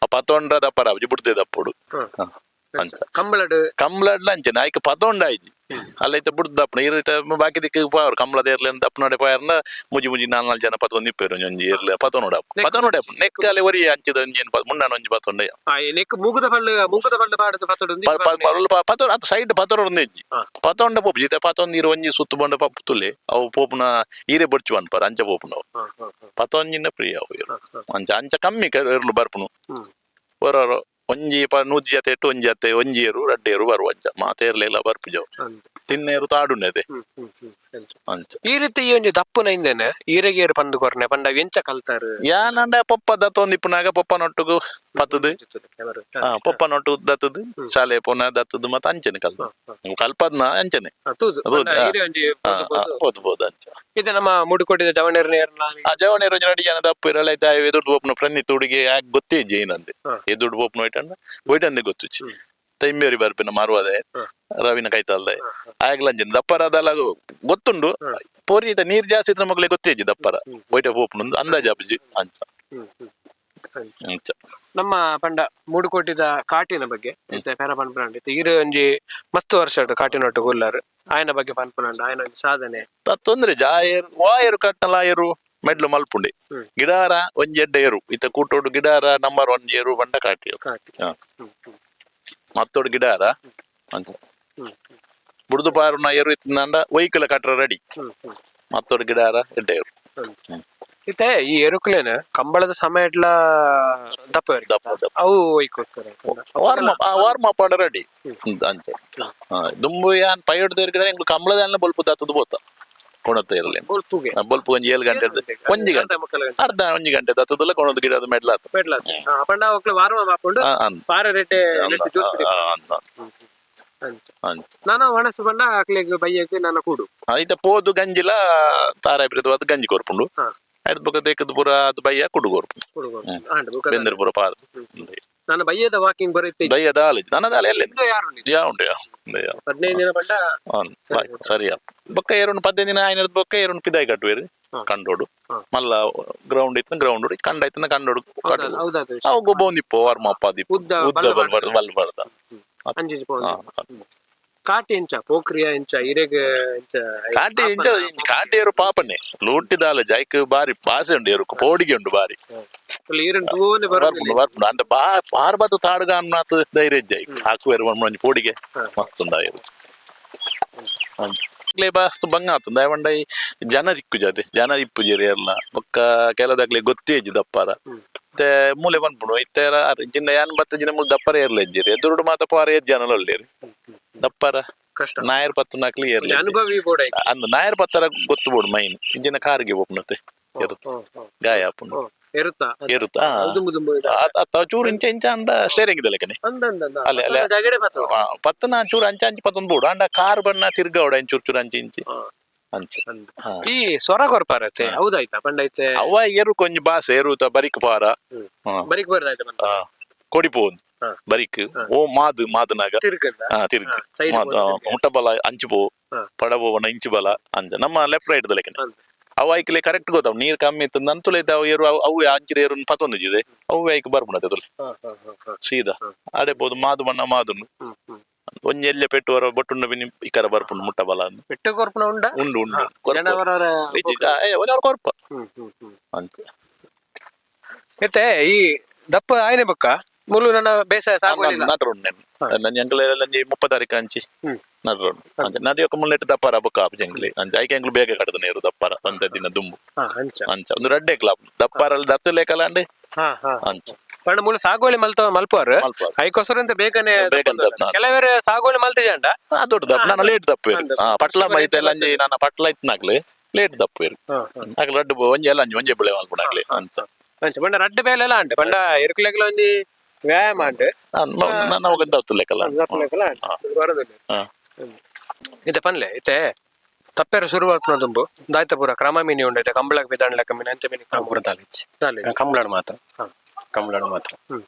ಆ ಪತೊಂಡ್ರ ದಪ್ಪರ ಅಬ್ಜಿ ಬುಡ್ದೆ ದಪ್ಪೊಡು. ಹಾ, ಅಂಚ. ಕಂಬಳಡು? ಕಂಬ್ಳಡ್ಲ ಅಂಚನೆ, ಆಯ್ಕೆ ಪತೊಂಡ ಆಯ್ಜಿ ಅಲ್ಲ ಇತ್ತ ಬುಡ್ದು ದಪ್ಪಣ ಇರು ಇತ್ತ ಬಾಕಿ ದಿಕ್ಕು ಪಾವರು ಕಂಬ್ಳ ದೇರ್ಲೆ ದಪ್ಪನಡೆ ಪಾಯರ್ನ ಮುಜಿ ಮುಜಿ ನಾಲ್ ನಾಲ್ ಜನ ಪತೊಂದು ಇಪ್ಪೇರು. ಒಂಜಿ ಏರ್ಲೆ ಪತೊನೋಡ ಪತೊನೋಡೆ ನೆಕ್ಕಲೆ ಒರಿ ಅಂಚಿದ ಒಂಜಿ ಏನ್ ಮುಂಡಾನ ಒಂಜಿ ಪತೊಂಡ. ನೆಕ್ ಮೂಗುದ ಪಳ್ಳು ಮೂಗುದ ಪಳ್ಳು ಪಾಡದು ಪತ್ತೊಡು. ಪತೊ ಅದು ಸೈಡ್ ಪತೊಡ ಒಂಜಿ ಪತೊಂಡ ಪೋಪು ಇತ್ತೆ ಪತೊಂದು ಇರು ಒಂಜಿ ಸುತ್ತು ಬಂಡ ಪಪ್ಪುತುಲೆ ಅವು ಪೋಪುನ ಈರೆ ಬೊಡ್ಚು ಅನ್ಪಾರ ಅಂಚ ಪೋಪುನ ಅವು ಪತೊಂಜಿನ ಪ್ರಿಯ ಅವು ಇರು ಅಂಚ ಅಂಚ ಕಮ್ಮಿ ಎರ್ಲು ಬರ್ಪುನು. ಬರೋರು ಒಂಜಿ ಪ ನೂಜಿ ಜತೆ ಎಟ್ಟು ಒಂಜಿ ಜತೆ ಒಂಜಿ ಏರು ರಡ್ಡು ಏರು ಬರುವ ಅಂಚ ಮಾತೇರ್ಲೆಲ್ಲ ಬರ್ಪು ಜವು ತಿನ್ನೇರು ತಾಡುನದೆ ಅಂಚ. ಈ ರೀತಿ ಈ ಒಂಜಿ ದಪ್ಪುನ ಹಿಂದೆನೆ ಈರೆಗೇರು ಪಂದು ಕೊರ್ನೆ ಪಂಡ ಎಂಚ ಕಲ್ತಾರು? ಯಾನಂಡ ಪೊಪ್ಪ ದತ್ತೊಂದು ಇಪ್ಪುನಾಗ ಪೊಪ್ಪ ನೊಟ್ಟುಗು ಪತ್ತದು. ಹಾ, ಪೊಪ್ಪ ನೊಟ್ಟು ದತ್ತದು ಶಾಲೆ ಪೋನ ದತ್ತದು ಮತ್ತೆ ಅಂಚನೆ ಕಲ್ತ ಕಲ್ಪದ್ನ ಅಂಚನೆ. ತೂದು. ತೂದು, ಪಂಡ ಹಾ. ಈರೆ ಒಂಜಿ ಹಾ, ಪೋದು ಹಾ, ಪೋದು. ಪೋದು ಪೋದು ಅಂಚ. ಇದು ನಮ್ಮ ಮುಡುಕೊಟ್ಟಿದ ಜವಣೇರ್ನ ಆ ಜವಣೇರು ಒಂಜಿ ರಡಿ ಜನ ದಪ್ಪು ಇರಲ್ಲ ಆಯ್ತು ಎದುರು ಪೋಪುನ ಫ್ರೆಂಡ್ ತುಡಿಗೆ ಯಾಕೆ ಗೊತ್ತೇ ಇಜ್ಜಿ ಏನಂದೆ. ಎದುರು ಪೋಪುನ ಹೋಯ್ಟಂಡ ಹೋಯ್ಟಂದೆ ಗೊತ್ತುಚ್ಚಿ ತೈಮೇರಿ ಬರ್ಪಿನ ಮಾರುವದೆ ರವಿನ ಕೈತಲ್ದೆ ಆಗ್ಲ ಅಂಚಿನ ದಪ್ಪರ ಅದಲ್ಲ ಗೊತ್ತುಂಡು ಪೋರಿ ನೀರ್ ಜಾಸ್ತಿ ಇದ್ರೆ ಮಗಳಿಗೆ ಗೊತ್ತೇ ಇಜ್ಜಿ ದಪ್ಪರ ಹೋಯ್ಟ ಪೋಪುನ ಅಂದಾಜು ಅಬ್ಜಿ ಅಂಚ ಅಂಚ. ನಮ್ಮ ಪಂಡ ಮೂಡುಕೋಟಿದ ಕಾಟಿನ ಬಗ್ಗೆ ಇತ್ತೆ ಪೆರ ಪನ್ಪುನಂಡ ಇತ್ತೆ ಈರು ಒಂಜಿ ಮಸ್ತ್ ವರ್ಷ ಉಂಟು ಕಾಟಿನೊಟ್ಟು ಗುಲ್ಲಾರು ಆಯನ ಬಗ್ಗೆ ಪನ್ಪುನಂಡ ಆಯನ ಒಂಜಿ ಸಾಧನೆ. ತೊಂದ್ರೆ ಜಾಯರು ವಾಯರು ಕಟ್ಟಲ ಆಯರು ಮೆಡ್ಲು ಮಲ್ಪುಂಡೆ. ಗಿಡಾರ ಒಂಜಿ ಎಡ್ಡೆ ಏರು ಇತ್ತ ಕೂಟೋಡು ಗಿಡಾರ ನಂಬರ್ ಒನ್ ಏರು ಬಂಡ ಕಾಟಿ. ಕಾಟಿ. ಹಾ. ಮತ್ತೋಡು ಗಿಡಾರ ಅಂಚ ಬುಡ್ದು ಪಾರುನ ಏರು ಇತ್ತಿಂದ ವೆಹಿಕಲ್ ಕಟ್ರ ರೆಡಿ. ಮತ್ತೋಡು ಗಿಡಾರ ಎಡ್ಡೆ ಏರು. ಇತ್ತೆ ಈ ಎರುಕುಲೇನ ಕಂಬಳದ ಸಮಯ ಎಡ್ಲ ದಪ್ಪ. ದಪ್ಪ ದಪ್ಪ. ಅವು ಒಯ್ಕೊಡ್ತಾರೆ. Warm up warm up ಆಡ ರೆಡಿ ಅಂಚ. ಹಾ, ದುಂಬು ಯಾನ್ ಪೈಯೊಡ್ದು ಗಿಡ ಎಂಗ್ಲು ಕಂಬಳದ ಬೊಲ್ಪು ದಾತದ ಬೋತ ಕೊಣತ್ತ ಇರಲಿ. ಬೊಲ್ಪುಗೆ? ಬೊಲ್ಪು ಒಂಜಿ 7 ಗಂಟೆ ಒಂಜಿ ಗಂಟೆ ಅರ್ಧ ಒಂಜಿ ಗಂಟೆ ದತ್ತದಲ್ಲ ಕೊಣದ ಗಿಡದ ಮೆಡ್ಲಾತ. ಪಂಡ ಅವಕ್ಲೆ ವಾರ್ಮ್ ಅಪ್ ಹಾಕೊಂಡು ಪಾರ ರೆಡ್ಡೆ ಜ್ಯೂಸ್. ಅಂಚ. ನಾನು ಒಣಸು ಬಂಡ ಅಕ್ಲೆಗ್ ಬೈಯಕ್ ನನ್ನ ಕೂಡು. ಐತ ಪೋದು ಗಂಜಿಲ ತಾರಾಯಿ ಗಂಜಿ ಕೊರ್ಪುಂಡು. ಐತ ಬೊಕ ದೇಕದ ಪೂರ ಅದು ಬಯ್ಯ ಕುಡು ಕೊರ್ಪುಂಡು. ಹುಡುಗರು ಆಂಡ್ ಬೊಕ ಬೆಂದಿರ ಪೂರ ಪಾರ್ದು. ನಾನು ಬಯ್ಯದ ವಾಕಿಂಗ್ ಬರುತ್ತೆ. ಬಯ್ಯ ದಾಲ ನನ್ನ ದಾಲ ಎಲ್ಲೆ. ಯಾರು ಉಂಡು? ಯಾ ಉಂಡು ಯಾ ಉಂಡು ಯಾ. 15 ದಿನ ಬಂಡ. ಸರಿಯಾ ಬೊಕ್ಕ ಏರುಂಡು 15 ದಿನ ಆಯ್ನದ್ ಬೊಕ್ಕ ಏರುಂಡು ಪಿದಾಯಿ ಕಟ್ಟುವೇರು ಕಂಡೋಡು. ಮಲ್ಲ ಗ್ರೌಂಡ್ ಇತ್ತು ಗ್ರೌಂಡ್ ಕಂಡ ಇತ್ತು ಕಂಡೋಡು ಕಟ್ಟು. ಹೌದಾದ. ಅವು ಗೊಬ್ಬೊಂದಿಪ್ಪು ವಾರ್ಮ್ ಅಪ್ ಆದಿಪ್ಪು. ಉದ್ದ ಉದ್ದ ಬಲ್ಲ. ಬಲ್ ಬಲ್ ಬರ್ದ. ಅಂಜಿಜಿ ಪೋಂದು. ಕಾಟಿ ಎಂಚ ಪೋಕ್ರಿಯ ಎಂಚ ಇರೆಗ್ ಎಂಚ? ಕಾಟಿ ಇಂಚ ಕಾಟಿ ಏರು ಪಾಪನೆ ಲೂಟಿ ದಾಲ ಜೈಕ್ ಬಾರಿ ಬಾಸೆ ಉಂಡು ಏರು ಪೋಡಿಗೆ ಉಂಡು ಬಾರಿ. ಈರನ್ ತೂನೆ ಬರೋದಿಲ್ಲ. ಬರ್ಪುಂಡು ಬರ್ಪುಂಡು ಅಂತ ಬಾ ಪಾರ್ಬತ್ತು ತಾಡುಗ ಅನ್ನಾತು ಧೈರ್ಯ ಜೈ ಹಾಕುವೇರು ಒಂಜಿ ಪೋಡಿಗೆ ಮಸ್ತ್ ಉಂಡು ಆಯರು ಬಾಸ್ತು ಬಂಗ ಆತುಂಡು ದಯವಂಡ ಈ ಜನ ದಿಕ್ಕು ಜಾತೆ ಜನ ಇಪ್ಪುಜೆರ್ ಏರ್ಲ ಬೊಕ್ಕ ಕೆಲದಕ್ಲೆ ಗೊತ್ತೇ ಇಜ್ಜಿ ದಪ್ಪಾರ ಇತ್ತೆ ಮೂಲೆ ಪನ್ಪುಂಡು ಇತ್ತೆ ಜಿನ್ನ ಯಾನ್ ಬತ್ತ ಜಿನ ಮೂಲು ದಪ್ಪರ ಏರ್ಲ ಇಜ್ಜಿರಿ ಎದುರುಡು ಮಾತ ಪಾರ ಏತ್ ಜನಲ ಉಲ್ಲೆರ್ ದಪ್ಪರ. ಕಷ್ಟ. ನಾಯರ್ ಪತ್ತುನಕ್ಲೆ ಏರ್ಲ ಇಜ್ಜಿ. ಅನುಭವಿ ಬೋಡ. ಅಂದ್ ನಾಯರ್ ಪತ್ತರ ಗೊತ್ತು ಬೋಡು ಮೈನ್ ಇಂಜಿನ ಕಾರಿಗೆ ಪೋಪುನತೆ ಗಾಯ ಆಪುಂಡು. ಎರುತ್ತಾ? ಏರುತ್ತಾ. ದುಂಬು ದುಂಬು ಇದು. ಅತ್ತ ಚೂರು ಇಂಚ ಇಂಚ ಅಂಡ ಸ್ಟೇರಿಂಗ್ ಇದೆಲ್ಲಕನೆ. ಅಂದ ಅಂದ ಅಂದ. ಅಲ್ಲೇ, ಅಲ್ಲೇ. ಜಗಡೆ ಬತ್ತು. ಪತ್ತನ ಚೂರು ಅಂಚ ಅಂಚ ಪತ್ತೊಂದು ಬೋಡು ಅಂಡ ಕಾರ್ ಬಣ್ಣ ತಿರ್ಗಾವಡ ಚೂರು ಚೂರು ಅಂಚ ಇಂಚಿ ಅಂಚ. ಹಾ. ಈ ಸ್ವರ ಕೊರ್ಪಾರತ್ತೆ ಹೌದಾಯ್ತಾ ಪಂಡೈತೆ? ಅವ್ವ ಏರು ಕೊಂಜಿ ಬಾಸೆ ಏರುತ ಬರಿಕ್ ಪಾರ. ಹಾ. ಬರಿಕ್ ಬರ್ದಾಯ್ತ ಬಂದ. ಆ, ಕೊಡಿ ಪೋನ್ ಬರಿಕ್ ಓ ಮಾದು ಮಾದನಾಗ. ತಿರ್ಗಂದ. ಹಾ, ತಿರ್ಗ್. ಹಾ, side ಮಾದು, ಪೋದು ತಿರ್ಗ. ಮುಟ್ಟ ಬಲ ಅಂಚು ಪೋ ಪಡ ಪೋವನ ಇಂಚು ಬಲ ಅಂಚ ನಮ್ಮ ಲೆಫ್ಟ್ ರೈಟ್ ದಲೆಕನೆ. ಅವು ಐಕ್ಲೆ ಕರೆಕ್ಟ್ ಗೊತ್ತಾವ್ ನೀರ್ ಕಮ್ಮಿ ಇತ್ತು ನಂತುಲೆ ಅವು ಏರು ಅವು ಅವು ಅಂಚಿರ ಏರು ಪತ್ತೊಂದು ಇದೆ ಅವು ಐಕ್ ಬರ್ಪುಂಡತೆ ತುಲೆ. ಹಾ, ಹಾ, ಹಾ, ಹಾ. ಸೀದಾ ಆಡೆ ಪೋದು ಮಾದು ಬಣ್ಣ ಮಾದುಂಡು. ಹ್ಮ್, ಹ್ಮ್. ಒಂಜಿ ಎಲ್ಲೆ ಪೆಟ್ಟು ವರ ಬೊಟ್ಟುಂಡ ಬಿನಿ ಇಕರ ಬರ್ಪುಂಡು ಮುಟ್ಟ ಬಲ ಅಂದ್. ಪೆಟ್ಟು ಕೊರ್ಪುನ ಉಂಡ? ಉಂಡು ಉಂಡು ಕೊರ್ಪ. ಜನವರವರ ಇಜ್ಜಿ, ಆ, ಏ, ಒಂಜಿ ಅವ್ರು ಕೊರ್ಪ. ಹ್ಮ್ ಹ್ಮ್ ಹ್ಮ್ ಅಂಚ. ಮತ್ತೆ ಈ ದಪ್ಪ ಆಯ್ನೆ ಬೊಕ್ಕ ಮುಲು ನನ್ನ ಬೇಸಾಯ ಸಾಗುವಳಿ. ನಟರುಂಡು ನನ್ನ ಎಂಕಲೆ ಒಂಜಿ 30 ತಾರೀಕು ಅಂಚಿ ನಟರುಂಡು ಅಂಚ ನಡಿಯೊಕ್ಕ ಮುಲ್ಲೆಟ್ಟು ದಪ್ಪಾರ ಬೊಕ್ಕ ಆಪು ಜಂಗ್ಲಿ ಅಂಚ ಐಕೆ ಎಂಕ್ಲು ಬೇಗ ಕಟ್ಟದ ನೀರು ದಪ್ಪಾರ ಅಂತ ದಿನ ದುಂಬು. ಅಂಚ. ಅಂಚ ಒಂದು ರಡ್ಡೆ ಕ್ಲಾಪ್ ದಪ್ಪಾರಲ್ಲಿ ದತ್ತು ಲೇಕಲಾಂಡೆ. ಹಾ ಹಾ ಅಂಚ. ಪಂಡ ಮೂಲ ಸಾಗುವಳಿ ಮಲ್ತ ಮಲ್ಪುವಾರು. ಮಲ್ಪುವಾರು. ಐಕೋಸ್ಕರ ಅಂತ ಬೇಗನೆ. ಬೇಗನೆ ದಪ್ಪ. ಕೆಲವರು ಸಾಗುವಳಿ ಮಲ್ತಿಜಂಡ. ದೊಡ್ಡ ದಪ್ಪ ನಾನು ಲೇಟ್ ದಪ್ಪೇರು. ಹಾ, ಪಟ್ಲ ಮೈತ ಎಲ್ಲ ಅಂಜಿ ನನ್ನ ಪಟ್ಲ ಇತ್ತನಾಗ್ಲೆ ಲೇಟ್ ದಪ್ಪೇರು. ಅಗ್ಲ ರಡ್ಡು ಒಂಜಿ ಎಲ್ಲ ಅಂಜಿ ಒಂಜೆ ಬೆಳೆ ಮಲ್ಪುನಾಗ್ಲೆ ಅಂಚ. ಅಂಚ ಪಂಡ ರಡ್ಡು ಬೇಲೆ ಎಲ್ಲ ಅಂಟೆ ಪಂಡ ಎರುಕುಲೆಗ್ಲ ಒಂಜಿ ವ್ಯಾಯಾಮ ಅಂಟೆ. ನನ್ನ ಹೋಗಂತ ದತ್ತು ಲೇಕಲ್ಲ. ಹಾ. ಇತ್ತೆ ಪನ್ಲೆ ಇತ್ತೆ ತಪ್ಪೆರ ಶುರು ಮಲ್ಪುನ ದುಂಬು ದಾಯ್ತ ಪೂರ ಕ್ರಮ ಮೀನಿ ಉಂಡೈತೆ ಕಂಬಳಕ್ ಬಿದ್ದಾಣ್ ಲೆಕ್ಕ ಮೀನು ಅಂಚೆ ಮೀನಿ? ಪೂರ ದಾಲಿಚ್. ದಾಲೆ. ಕಂಬಳಾಡು ಮಾತ್ರ. ಹಾ. ಕಂಬಳಾಡು ಮಾತ್ರ.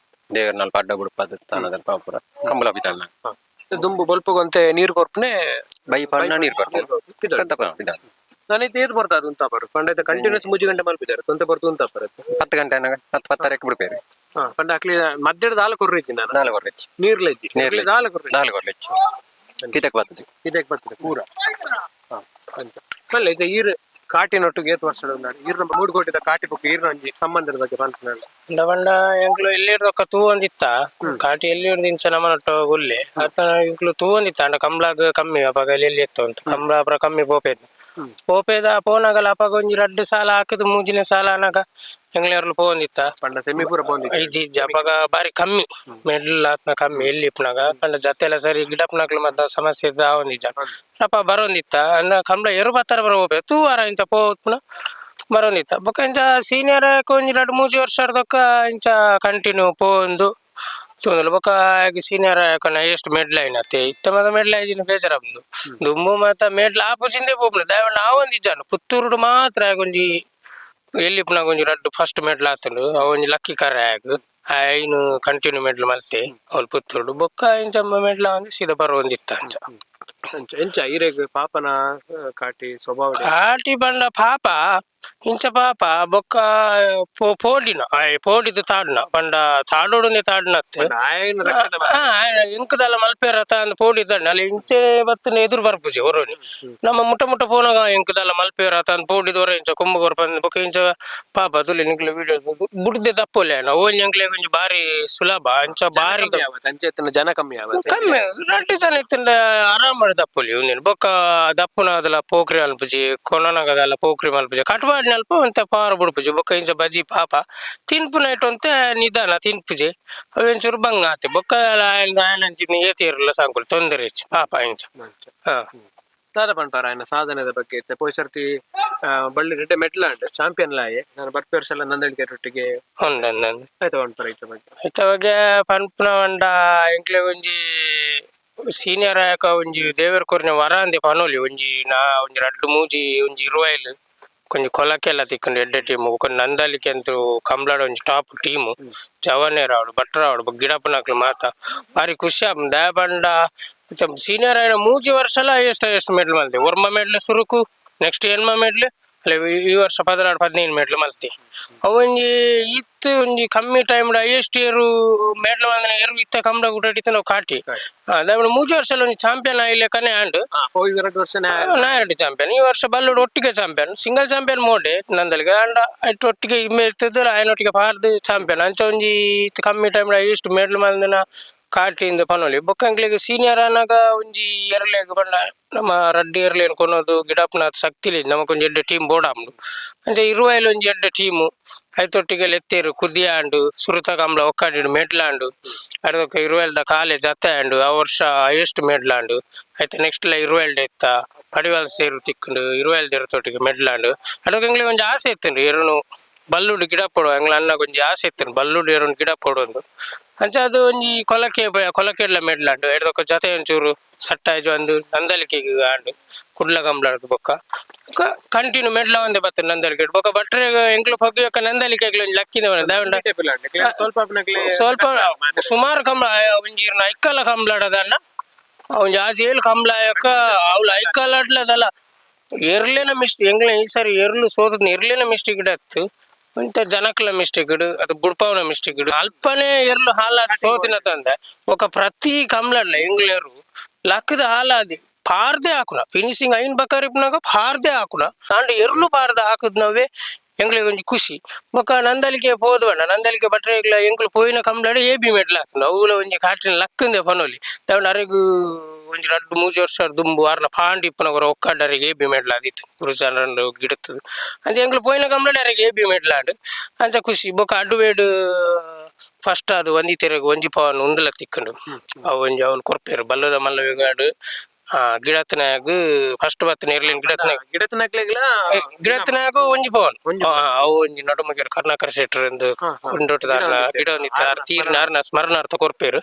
ದೇವರ ನಲ್ಪ ಅಡ್ಡ ಬುಡ್ಪದ ತಾನದ ಪಾಪುರ ಕಂಬಳ ಬಿದ್ದಾಳ. ದುಂಬು ಬೊಲ್ಪುಗೊಂತೆ ನೀರು ಕೊರ್ಪನೆ. ಬೈ ಪಣ್ಣ ನೀರು ಬರ್ಬೋದು. ನಾನೈತೆ ಏತ್ ಬರ್ತಾ ಅದು ಉಂತಾಪರು ಪಂಡ ಕಂಟಿನ್ಯೂಸ್ 3 ಗಂಟೆ ಮಲ್ಪಿದ್ದಾರೆ ತೊಂತೆ ಬರ್ತು ಉಂತಾಪರ. 10 ಗಂಟೆ ಅನ್ನಾಗ 10 10:30ಕ್ಕೆ ಬಿಡ್ಪೇರು. ಹಾ, ಪಂಡ ಅಕ್ಲಿ ಮಧ್ಯದ ದಾಲ ಕೊರ್ರಿದ್ದಿ ನಾನು. ನಾಲ್ ಕೊರ್ಲೆಚ್ಚಿ. ನೀರ್ಲ ಇದ್ದಿ. ನೀರ್ಲ. ದಾಲ ಕೊರ್ರಿ. ನಾಲ್ ಕೊರ್ಲೆಚ್ಚಿ ಕಿತಕ್ ಬರ್ತದೆ. ಇದಕ್ಕೆ ಬರ್ತದೆ ಪೂರ. ಹಾ, ಅಂತ ಅಲ್ಲ, ಇದು ಈರ್ ಕಾಟಿನೊಟ್ಟಿಗೆ ಏತ್ ವರ್ಷದ ಉಂಡಾಡು ಈರ್ನ ಮೂಡುಕೋಟಿದ ಕಾಟಿ ಬೊಕ್ಕ ಈರ್ನ ಒಂಜಿ ಸಂಬಂಧದ ಬಗ್ಗೆ ಪನ್ಪುನ. ಪಂಡ ಎಂಕ್ಲು ಎಲ್ಲಿರ್ದೊಕ್ಕ ತೂವೊಂದಿತ್ತ ಕಾಟಿ ಎಲ್ಲಿರ್ದು ಇಂಚ ನಮನೊಟ್ಟು ಗುಲ್ಲೆ ಆತನ ಎಂಕ್ಲು ತೂವೊಂದಿತ್ತ. ಅಂಡ ಕಂಬ್ಳಾಗ್ ಕಮ್ಮಿ ಅಪಗ ಎಲ್ಲಿ ಎತ್ತ ಅಂತ ಕಂಬ್ಳ ಅಪರ ಕಮ್ಮಿ ಪೋಪೇದ್ ಪೋಪೇದ ಪೋನಾಗಲ ಅಪಗ ಒಂಜಿ ರಡ್ಡ್ ಸಾಲ ಹಾಕುದು ಮೂಜಿನ ಸಾಲ ಅನಾಗ ಎಂಗ್ಲೇರ್ಲು ಪೋವೊಂದಿತ್ತ. ಪಂಡ ಸೆಮಿ ಪೂರ ಪೋಂದಿತ್ತು. ಇಜ್ಜಿ ಇಜ್ಜಿ, ಅಪಗ ಬಾರಿ ಕಮ್ಮಿ ಮೆಡ್ಲ್ ಆತ್ನ ಕಮ್ಮಿ ಎಲ್ಲಿ ಇಪ್ಪನಾಗ. ಪಂಡ ಜತೆ ಎಲ್ಲ ಸರಿ ಗಿಡಪ್ನಕ್ಲು ಮತ್ತ ಸಮಸ್ಯೆ ಇದ್ದ ಆವೊಂದಿಜ್ಜ ಅಪ್ಪ ಬರೋಂದಿತ್ತ. ಅಂದ್ರ ಕಂಬ್ಳ ಎರು ಬತ್ತರ ಬರ ಹೋಗ್ಬೇಕು ತೂವಾರ ಇಂಚ ಪೋತ್ಪುನ ಬರೋಂದಿತ್ತ. ಬೊಕ್ಕ ಇಂಚ ಸೀನಿಯರ್ ಒಂಜಿ ರಡ್ಡ್ ಮೂಜಿ ವರ್ಷದೊಕ್ಕ ಇಂಚ ಕಂಟಿನ್ಯೂ ಪೋವೊಂದು ತೂಂದುಲ್ಲ. ಬೊಕ್ಕ ಸೀನಿಯರ್ ಎಷ್ಟು ಮೆಡ್ಲ್ ಆಯ್ನತೆ ಇತ್ತ ಮಾತ ಮೆಡ್ಲ್ ಆಯ್ಜಿನ ಬೇಜಾರಾಪುಂಡು. ದುಂಬು ಮಾತ ಮೆಡ್ಲ್ ಆಪುಜಿಂದೇ ಪೋಪುಂಡು ದಯವಂಡ ಆವೊಂದಿಜ್ಜಾಂಡ್. ಪುತ್ತೂರುಡು ಮಾತ್ರ ಒಂಜಿ ಎಲ್ಲಿ ಪುನಗ ಒಂಜಿ ರಡ್ಡ್ ಫಸ್ಟ್ ಮೆಡ್ಲ್ ಆತುಂಡು. ಅವು ಒಂಜಿ ಲಕ್ಕಿ ಕರೆ ಆಗ್ ಐನು ಕಂಟಿನ್ಯೂ ಮೆಡ್ಲ್ ಮಲ್ತೆ ಅವ್ಲು ಪುತ್ತೂರುಡು. ಬೊಕ್ಕ ಇಂಚ ಮೆಡ್ಲ್ ಆವೊಂದು ಸೀದಾ ಬರೋಂದಿತ್ತ ಅಂಚ. ಅಂಚ ಎಂಚ ಈರೆಗ್ ಪಾಪನ ಕಾಟಿ ಸ್ವಭಾವ? ಕಾಟಿ ಪಂಡ ಪಾಪ ಇಂಚ ಪಾಪ ಬೊಕ್ಕ ಪೋಡಿನ ಆಯ್ ಪೋಡಿದ ತಾಡ್ನ ಪಂಡ ತಾಡೋಡುಂದೆ ತಾಡ್ನತ್ತೆ. ಆಯನ ರಕ್ಷಣೆ. ಇಂಕದಲ್ಲ ಮಲ್ಪೇರತ ಅಂದ್ ಪೋಡಿದ್ದಾನೆ ಅಲ್ಲಿ ಇಂಚೆ ಬತ್ತನೆ ಎದುರು ಬರ್ಪುಜಿ ಹೊರೋನಿ. ನಮ್ಮ ಮುಟ್ಟ ಮುಟ್ಟ ಪೋನಾಗ ಇಂಕದಲ್ಲ ಮಲ್ಪೇರತ ಅಂದ್ ಪೋಡಿದವರ ಇಂಚ ಕೊಂಬು ಕೊರ್ಪಂದ್. ಬೊಕ್ಕ ಇಂಚ ಪಾಪ ತುಲಿ ನಿಕ್ಲೆ ವಿಡಿಯೋ ಬುಡ್ದೆ ತಪ್ಪೊಲೆ ಓಂಜಿ ಅಂಕ್ಲೆ ಒಂಜಿ ಬಾರಿ ಸುಲಭ ಅಂಚ ಬಾರಿ. ಕಮ್ಮಿ ಆವತ್ತೆ ಅಂಚೆ ಇತ್ತಿನ ಜನ ಕಮ್ಮಿ ಆವತ್ತೆ. ಕಮ್ಮಿ ರಡ್ಡ್ ಜನ ಇತ್ತಿಂಡ ಆರಾಮ್ ಮಾಡಿ ದಪ್ಪೊಲಿ ಉಂದೆನ್. ಬೊಕ್ಕ ದಪ್ಪುನ ಅದಲ ಪೋಕ್ರಿ ಮಲ್ಪುಜಿ, ಕೊನನಗದಲ್ಲ ಪೋಕ್ರಿ ಮಲ್ಪುಜಿ, ಕಟ್ಪಾಡಿನ ಅಲ್ಪ ಒಂತೆ ಪಾರ ಬುಡ್ಪುಜಿ. ಬೊಕ್ಕ ಇಂಚ ಬಜಿ ಪಾಪ ತಿನ್ಪುನ ಇಟ್ಟು ಒಂತೆ ನಿಧಾನ ತಿನ್ಪುಜಿ, ಅವೆಂಚೂರು ಬಂಗ ಆತೆ. ಬೊಕ್ಕ ಆಯನ ಆಯನಂಚಿನ ಏತಿರಲ್ಲ ಸಂಕುಲು ತೊಂದರೆ ಹೆಚ್ಚು ಪಾಪ ಇಂಚ. ಹಾ. ದಾದ ಪನ್ಪಾರ ಆಯನ ಸಾಧನೆದ ಬಗ್ಗೆ? ಇತ್ತೆ ಪೋಯಿ ಸರ್ತಿ ಬಳ್ಳಿ ರೆಡ್ಡೆ ಮೆಟ್ಲಾಂಡ್ ಚಾಂಪಿಯನ್ ಲಾಯೆ ನಾನು ಬರ್ಪಿ ವರ್ಷ ಎಲ್ಲ ನಂದಳಿಕೆ ರೊಟ್ಟಿಗೆ. ಉಂಡು ಉಂಡು ಉಂಡು. ಆಯ್ತಾ ಪನ್ಪಾರ ಇತ್ತ ಬಗ್ಗೆ? ಐತ ಬಗ್ಗೆ ಪನ್ಪುನ ಪಂಡ ಎಂಕ್ಲೆ ಒಂಜಿ ಸೀನಿಯರ್ ಆಯಕ ಒಂಜಿ ದೇವೆರ್ ಕೊರ್ನ ವರ ಅಂದೆ ಪನೊಲಿ. ಒಂಜಿ ನಾ ಒಂಜಿ ರಡ್ಡ್ ಮೂಜಿ ಒಂಜಿ ಇರುವೈಲ್ ಒಂಜಿ ಕೊಲಕೆಲ್ಲ ತಿಕ್ಕುಂಡು ಎಡ್ಡೆ ಟೀಮ್. ಬೊಕ ನಂದಳಿಕೆ ಅಂತೂ ಕಂಬ್ಳಡ್ ಒಂಜಿ ಟಾಪ್ ಟೀಮ್. ಜವನೇರ್ ಆವಡ್ ಭಟ್ರ್ ಆವಡ್ ಬೊಕ ಗಿಡಪ್ಪನಕ್ಲು ಮಾತ ಬಾರಿ ಖುಷಿ ಆಪುಂಡು. ದಾಯೆ ಪಂಡ ಸೀನಿಯರ್ ಆಯಿನ ಮೂಜಿ ವರ್ಷಲ ಎಷ್ಟು ಎಷ್ಟು ಮೆಡ್ಲ್ ಮಲ್ತೆ. ಒರ್ಂಬ ಮೆಡ್ಲ್ ಸುರುಕು, ನೆಕ್ಸ್ಟ್ ಎಣ್ಮ ಮೆಡ್ಲ್, ಅಲ್ಲ ಈ ವರ್ಷ 16 15 ಮೆಡ್ಲ್ ಮಲ್ತೆ. ಅವೊಂಜಿ ಇತ್ತು ಒಂಜಿ ಕಮ್ಮಿ ಟೈಮ್ ಎಷ್ಟು ಏರು ಮೆಡ್ಲ್ ಮಂದಿನ ಏರು ಇತ್ತ ಕಂಬ್ಳ ಗುಡ್ಡ ನಾವು ಕಾಟಿ ದಾಯೆ ಪಂಡ ಮೂಜಿ ವರ್ಷ ಒಂಜಿ ಚಾಂಪಿಯನ್ ಆಯಿಲೆಕ್ಕನೆ ಆಂಡ್. ಪೋಯಿ 2 ವರ್ಷ. ನಾಯರೆಡ್ಡಿ ಚಾಂಪಿಯನ್ ಈ ವರ್ಷ ಬಲ್ಲೋಡು ಒಟ್ಟಿಗೆ champion. Single champion ಮೋಡೆ ನಂದಲಿಗೆ and ಅಷ್ಟ್ ಒಟ್ಟಿಗೆ ಇಮ್ಮೆ ಇರ್ತದೆ ಆಯನೊಟ್ಟಿಗೆ ಪಾರ್ದು ಚಾಂಪಿಯನ್. ಅಂಚ ಒಂಜಿ ಇತ್ ಕಮ್ಮಿ ಟೈಮ್ ಎಷ್ಟು ಮೆಡ್ಲ್ ಮಂದಿನ ಕಾಟಿಂದ ಪನೊಲಿ. ಬೊಕ್ಕ ಎಂಕ್ಲೆಗ್ ಸೀನಿಯರ್ ಆನಾಗ ಒಂಜಿ ಎರಲೆಗ್ ಪಂಡ ನಮ್ಮ ರಡ್ಡ್ ಎರ್ಲೆನ್ ಕೊನೊದು ಗಿಡಪ್ಪನ ಶಕ್ತಿ ಇಲ್ಲ. ನಮಕ್ ಒಂಜಿ ಎಡ್ಡೆ ಟೀಮ್ ಬೋಡಾಪುಂಡು. ಅಂಚ ಇರುವೈಲ್ ಒಂಜಿ ಎಡ್ಡೆ ಟೀಮು ಐತೊಟ್ಟಿಗೆ ಲೆತ್ತೇರು ಕುದಿಯಾಂಡು ಸುರುತ ಕಂಬ್ಳ ಒಕ್ಕಾಡಿಡು ಮೆಡ್ಲಾಂಡು ಅಡ್ದೊಕ್ಕ ಇರುವೈಲ್ದ ಕಾಲೇಜ್ ಅತ್ತಾಂಡು. ಆ ವರ್ಷ ಹೈಯೆಸ್ಟ್ ಮೆಡ್ಲಾಂಡು ಐತ. ನೆಕ್ಸ್ಟ್ ಲ ಇರುವೈಲ್ಡ್ ಇತ್ತ ಪಡಿವಾಲ್ ಸೇರು ತಿಕ್ಕುಂಡು ಇರುವೈಲ್ ತೊಟ್ಟಿಗೆ ಮೆಡ್ಲಾಂಡು. ಅಡೊಕ್ಕ ಎಂಕ್ಲೆಗ್ ಒಂಜಿ ಆಸೆ ಇತ್ತುಂಡು ಎರುನು ಬಲ್ಲುಡು ಗಿಡ ಪೋಡು. ಎಂಗ್ಲ ಅಣ್ಣಗ್ ಒಂಜಿ ಆಸೆ ಇತ್ತುಂಡು ಬಲ್ಲುಡು ಎರುನು ಗಿಡ ಪೋಡು ಅಂದು. ಅಂಚ ಅದು ಒಂಜಿ ಕೊಲಕೆ ಕೊಲಕೆಡ್ಲ ಮೆಡ್ಲಾಂಡು ಎಡ್ದೊಕ್ಕ ಜತೆ ಒಂಚೂರು ಸಟ್ಟಾಯ್ಜು ಅಂದು ನಂದಳಿಕೆಗ್ ಆಂಡು ಕುಡ್ಲ ಕಂಬ್ಳಡ್ದು. ಬೊಕ್ಕ ಕಂಟಿನ್ಯೂ ಮೆಡ್ಲ ಒಂದೇ ಬತ್ತು ನಂದಳಿಕೆ. ಬೊಕ್ಕ ಭಟ್ರೆಗ್ ಎಂಕ್ಲು ಪೊಗ್ಗಿಯೊಕ್ಕ ನಂದಳಿಕೆಗ್ ಒಂಜಿ ಲಕ್ಕಿನ ದಾವಂಡ. ಸ್ವಲ್ಪ ಆಪುನಕ್ಲೆ. ಸ್ವಲ್ಪ ಸುಮಾರು ಕಂಬ್ಳ ಒಂಜಿ ಇರ್ನ ಐಕ್ಕಲ ಕಂಬ್ಳಡದನ್ನ ಒಂಜಿ ಆಜಿ ಏಳು ಕಂಬ್ಳ ಆಯೊಕ್ಕ ಅವ್ಲು ಐಕ್ಕಲಾಡ್ಲದಲ್ಲ ಎರ್ಲೆನ ಮಿಸ್ಟೇಕ್. ಎಂಗ್ಲ ಈ ಸಾರಿ ಎರ್ಲು ಸೋತದ ಎರ್ಲೆನ ಮಿಸ್ಟೇಕ್ ಇಡತ್ತು ಇಂತ ಜನಕ್ಲ ಮಿಸ್ಟೇಕ್ ಇಡು ಅದು ಬುಡ್ಪಾವನ ಮಿಸ್ಟೇಕ್ ಇಡು ಅಲ್ಪನೇ ಎರ್ಲು ಹಾಲಾದ್ ಸೋತಿನ ತಂದೆ. ಬೊಕ ಪ್ರತಿ ಕಂಬ್ಳಡ್ಲ ಎಂಗ್ಲೇರು ಲಕ್ಕದ ಹಾಲಾದಿ ಪಾರ್ದೆ ಹಾಕುನ ಫಿನಿಶಿಂಗ್ ಐನ್ ಬಕರಿಪ್ನಾಗ ಪಾರ್ದೆ ಹಾಕುನ ಅಂಡ್ ಎರ್ಲು ಪಾರ್ದ ಹಾಕುದ್ ನಾವೇ ಎಂಗ್ಲಿಗ್ ಒಂಜಿ ಖುಷಿ. ಬೊಕ ನಂದಳಿಕೆ ಪೋದು ಬಣ್ಣ ನಂದಳಿಕೆ ಭಟ್ರೆಗ್ಲ ಎಂಕ್ಲು ಪೋಯಿನ ಕಂಬ್ಳಡ್ ಎ ಬಿ ಮೆಡ್ಲ್ ಆತುಂಡು. ಅವ್ಲ ಒಂಜಿ ಕಾಟಿನ ಲಕ್ಕಂದೆ ಪನೊಲಿ. ದಾವಣ ಅರೆಗ್ ಒಂಜಿ ರಡ್ಡ್ ಮೂಜಿ ವರ್ಷ ದುಂಬು ಅರ್ನ ಪಾಂಡಿ ಇಪ್ಪುನಗ ಒಕ್ಕಾಡ್ ಅರೆಗ್ ಎ ಬಿ ಮೆಡ್ಲ್ ಆದಿತ್ತು ಗುರುಜಾನಂಡು ಗಿಡತ್ತದು. ಅಂಚ ಎಂಕ್ಲು ಪೋಯಿನ ಕಂಬ್ಳಡ್ ಅರೆಗ್ ಎ ಬಿ ಮೆಡ್ಲ್ ಆಂಡ್. ಅಂಚ ಖುಷಿ. ಬೊಕ ಅಡ್ಡುವೇಡು ಫಸ್ಟ್ ಅದು ಒಂಜಿ ತೆರೆಗ್ ಒಂಜಿ ಪವನ್ ಉಂದುಲ ತಿಕ್ಕುಂಡು. ಅವು ಒಂಜಿ ಅವ್ಲು ಕೊರ್ಪೆರ್ ಬಲ್ಲದ ಮಲ್ಲವಿಗಾಡು ಗಿಡತ್ನಾಗ ಫಸ್ಟ್ ಬತ್ತಿನ ಎರ್ಲಿನ ಗಿಡತ್ನಾಗ. ಗಿಡತನಕ್ಲೆಗ್ಲ. ಗಿಡತ್ನಾಗ ಒಂಜಿ ಪವನ್ ಅವು ಒಂಜಿ ನಡುಮಗೆರ್ ಕರುಣಾಕರ್ ಶೆಟ್ಟರ್ ಎಂದು ಕೊಂಡೋಟದಾರ್ನ ಗಿಡ ಒಂದಿತ್ತ ತೀರ್ನ ಅರ್ನ ಸ್ಮರಣಾರ್ಥ ಕೊರ್ಪೆರ್.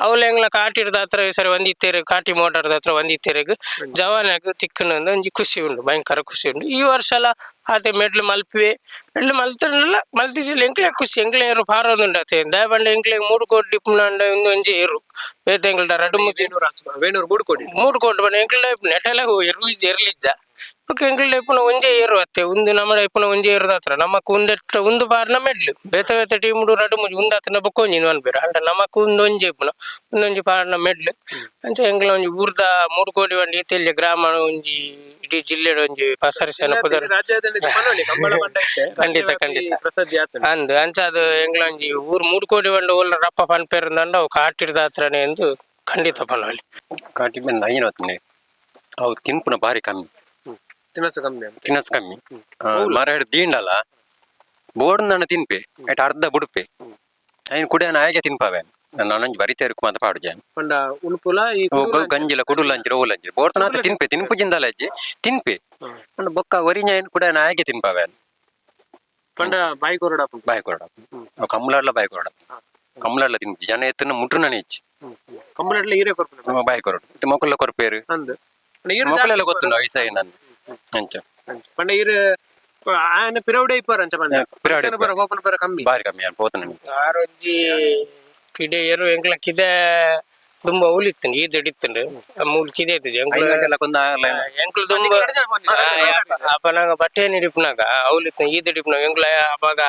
ಅವ್ಲ ಎಂಗ್ಲ ಕಾಟಿರ್ದ ಹತ್ರ ಈ ಸರಿ ಒಂದಿತ್ತೇರು ಕಾಟಿ ಮೋಟಾರ್ದ ಹತ್ರ ಒಂದಿತ್ತೇರೆಗ್ ಜವಾನಾಗ ತಿಕ್ಕುನ ಒಂಜಿ ಖುಷಿ ಉಂಡು, ಭಯಂಕರ ಖುಷಿ ಉಂಡು. ಈ ವರ್ಷ ಎಲ್ಲ ಆತೆ ಮೆಡ್ಲು ಮಲ್ಪುವೆ. ಮೆಡ್ಲು ಮಲ್ತಂಡಲ ಮಲ್ತಿಜಿಲ್ಲ, ಎಂಕ್ಲೆ ಖುಷಿ, ಎಂಕ್ಲೆ ಏರು ಪಾರೊಂದುಂಡು ಅತೆ. ದಾಯೆ ಪಂಡ ಎಂಕ್ಲೆ 3 ಕೋಟಿ ಇಪ್ಪುನಂಡ ಉಂದು ಒಂಜಿ ಏರು, ಬೇತೆ ಎಂಕ್ಲ್ಡ ರಡ್ಡ್ ಮೂಜಿ. ವೇಣೂರು ಮೂಡುಕೋಡಿ. 3 ಕೋಟಿ ಪಂಡ ಎಂಕ್ಲೆ ನೆಟಲ ಎರು ಇಜ್ಜಿ, ಎರ್ಲಿಜ್ಜ. ಬೊಕ್ಕ ಎಂಕ್ಲೆ ಇಪ್ಪುನ ಒಂಜೇ ಏರು ಅತ್ತೆ ಉಂದು. ನಮ್ಮ ಇಪ್ಪುನ ಒಂಜೇ ಏರುದ ಹತ್ರ ನಮಕ್ ಉಂದೆಟ್ಟ ಉಂದು ಪಾರ್ನ ಮೆಡ್ಲು. ಬೇತೆ ಬೇತೆ ಟೀಮ್ ರಡ್ಡ್ ಮೂಜಿ ಉಂದಾತನ ಬೊಕ್ಕ ಒಂಜಿ ಪನ್ಪೆರ್. ಅಂಡ ನಮಕ್ ಉಂದು ಒಂಜಿ ಇಪ್ಪುನ, ಉಂದೊಂಜಿ ಪಾರ್ನ ಮೆಡ್ಲು. ಅಂಚ ಎಂಕ್ಲ ಒಂಜಿ ಊರ್ದ 3 ಕೋಟಿ ಪಂಡ ಈತೆಲ್ಯ ಗ್ರಾಮ ಒಂಜಿ ಇಡೀ ಜಿಲ್ಲೆಡ್ ಒಂಜಿ ಪಸರಿಸನ ಪುದರ್. ಖಂಡಿತ, ಖಂಡಿತ. ಪ್ರಸಿದ್ಧಿ ಆತುಂಡು. ಅಂದ್, ಅಂಚ ಅದು ಎಂಕ್ಲ ಒಂಜಿ ಊರು 3 ಕೋಟಿ ಪಂಡ ಓಲ ರಪ್ಪ ಪನ್ಪೆರ್ ಅವು ಕಾಟಿರ್ದ ಹತ್ರನೇ ಎಂದು ಖಂಡಿತ ಪನೊಲಿ. ಕಾಟಿ ಮೇಲೆ ನೈನ್ ಹೊತ್ತನೆ ಅವು ತಿನ್ಪುನ ಬಾರಿ ಕಮ್ಮಿ. ತಿನಸು ಕಮ್ಮಿ. ತಿನಸ್ ಕಮ್ಮಿ. ಮರ ಹಿಡ್ದು ದೀಂಡಲ್ಲ ಬೋರ್ಡ್ ನನ್ನ ತಿನ್ಪೆ ಎಟ್ ಅರ್ಧ ಬುಡುಪೆ. ಐನ್ ಕುಡಿಯನ ಆಯ್ಕೆ ತಿನ್ಪಾವೆ. ನಾನೊಂಜಿ ಬರಿತೇರು ಮಾತ ಪಾಡು ಜಾನ್. ಪಂಡ ಉಣುಪುಲ ಈ ಗಂಜಿಲ ಕುಡುಲ ಅಂಚಿರ ಓಲ ಅಂಚಿರ ಬೋರ್ತನಾತ ತಿನ್ಪೆ, ತಿನ್ಪು ಜಿಂದಲ ಅಜ್ಜಿ ತಿನ್ಪೆ. ಅಂಡ ಬೊಕ್ಕ ಒರಿഞ്ഞ ಐನ್ ಕುಡಿಯನ ಆಯ್ಕೆ ತಿನ್ಪಾವೆ. ಪಂಡ ಬಾಯಿ ಕೊರಡ. ಬಾಯಿ ಕೊರಡ. ಅವು ಕಮ್ಲಾಡ್ಲ ಬಾಯಿ ಕೊರಡ. ಕಮ್ಲಾಡ್ಲ ತಿನ್ಪು ಜನ ಎತ್ತನ ಮುಟ್ರು ಇಚ್ಚಿ. ಕಂಬಳಟ್ಲ ಈರೆ ಕೊರ್ಪುನ. ಬಾಯಿ ಕೊರಡು ಮೊಕ್ಕಲ ಕೊರ್ಪೇರು. ಅಂದ್, ಪಂಡ ಈರ್ ಮೊಕ್ಕಲೆಲ್ಲ ಗೊತ್ತುಂಡು ಐಸ ನಾನು ಅಂಚ. ಪಂಡ ಈರ್ ಆಯನ ಪಿರೌಡೆ ಇಪ್ಪರ್ ಅಂಚ ಪಂಡ. ಪಿರವುಡೆ. ಪರ ಹೋಪನ ಪರ ಕಮ್ಮಿ. ಬಾರಿ ಕಮ್ಮಿ ಪೋತನ. ಆರೊಂಜಿ ಕಿಡೆ ಏರು ಎಂಕ್ಲ ಕಿದೆ ದುಂಬ ಉಲಿತ್ತುಂಡು, ಈದ್ ಹಿಡಿತ್ತುಂಡು ಮೂಲು ಕಿದೆ ಇತ್ತುಜಿ ಎಂಕ್ಲ. 5 ಗಂಟೆಲ್ಲ ಕೊಂದ. ಎಂಕ್ಲ ದುಂಬ ಅಪನಾಗ ಬಟ್ಟೆ ಹಿಡಿಪುನಾಗ ಅವ್ಲಿತ್ತು, ಈದ್ ಹಿಡಿಪುನಾಗ. ಎಂಕ್ಲ ಅವಾಗ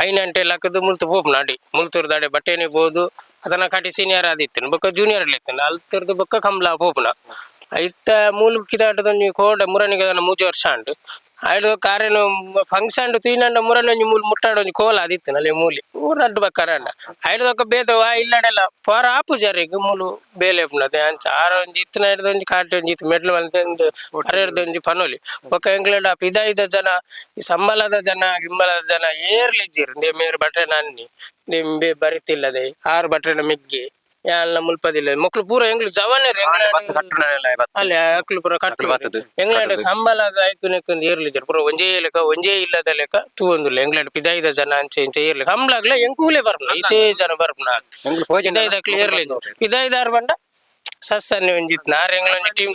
5 ಗಂಟೆ ಲಕ್ಕದು ಮುಲ್ತು ಪೋಪುನ ಅಡಿ ಮುಲ್ತುರ್ದು ಅಡೆ ಬಟ್ಟೆನೆ ಪೋದು. ಅದನ್ನ ಕಟಿ ಸೀನಿಯರ್ ಆದಿತ್ತು, ಬೊಕ್ಕ ಜೂನಿಯರ್ ಇತ್ತು. ಅಲ್ತುರ್ದು ಬೊಕ್ಕ ಕಂಬ್ಲ ಪೋಪುನ. ಇತ್ತ ಮೂಲು ಕಿದಾಟದೊಂಜಿ ಕೋಡ ಮುರನಿಗೆ 3 ವರ್ಷ ಉಂಟು. ಆಯ್ಡು ಕಾರೇನು ಫಂಕ್ಷನ್ ತೀನಂಡ ಮುರನಿ ಒಂಜಿ ಮೂಲು ಮುಟ್ಟಾಡ ಒಂಜಿ ಕೋಲ ಆದಿತ್ತು ನಲ್ಲಿ ಮೂಲಿ ಊರಡ್ಡು ಬಕ್ಕರಂಡ. ಐಡ್ದೊಕ್ಕ ಬೇತೆ ವಾ ಇಲ್ಲಡೆಲ್ಲ ಪೋರ ಆಪು ಜರಿಗೆ ಮೂಲು ಬೇಲೆ ಉಪ್ಪುನದೆ. ಅಂಚ ಆರ ಒಂಜಿ ಇತ್ತಿನ ಒಂಜಿ ಕಾಟಿ ಒಂಜಿ ಇತ್ತು ಮೆಡ್ಲು ಒಂಜಿ ಅರೆರ್ದು ಒಂಜಿ ಪನೊಲಿ. ಬೊಕ್ಕ ಎಂಕ್ಲೆಡ ಪಿದಾಯಿದ ಜನ, ಈ ಸಂಬಳದ ಜನ ಗಿಂಬಳದ ಜನ ಏರ್ಲಿಜ್ಜಿರ್ ದೇ ಮೇರ್ ಬಟ್ರೆ ನನ್ನಿ ನಿಂಬೆ ಬರಿತಿಲ್ಲದೆ ಆರು ಬಟ್ರೆನ ಮೆಗ್ಗಿ ಯಾನ್ಲ ಮುಲ್ಪದಿಲ್ಲ. ಮೊಕ್ಲು ಪೂರ ಎಂಗ್ಲು ಜವಾನರು. ಬತ್ತ ಕಟ್ಟುನ ಬತ್ತ. ಅಲ್ಲ, ಅಕ್ಲು ಪೂರ ಕಟ್ಟು. ಅಕ್ಲು ಬತ್ತದು. ಎಂಗ್ಲೆಂಡ್ ಸಂಬಳ ಆಯ್ತು ನೆಕ್ಕೊಂದು ಏರ್ಲಿಜ್ಜರ್ ಪೂರ ಒಂಜೇ ಲೆಕ್ಕ, ಒಂಜೇ ಇಲ್ಲದ ಲೆಕ್ಕ ತೂವೊಂದುಲ್ಲ. ಎಂಗ್ಲೆಂಡ್ ಪಿದಾಯಿದ ಜನ ಅಂಚೆ ಇಂಚೆ ಏರ್ಲಿ ಕಂಬ್ಲಾಗ್ಲ ಎಂಕೂಲೆ ಬರ್ಪುನ ಇತೇ ಜನ ಬರ್ಪುನ. ಎಂಕ್ಲು ಪೋಜಿಂಡ. ಪಿದಾಯಿದಕ್ಲು ಏರ್ಲಿಜ್ಜ. ಪಿದಾಯಿದಾರ್ ಪಂಡ ಸಸ್ಸನ್ನೆ ಒಂಜಿ ಇತ್ತು. ಆರ್ ಎಂಗ್ಲ ಒಂಜಿ ಟೀಮ್,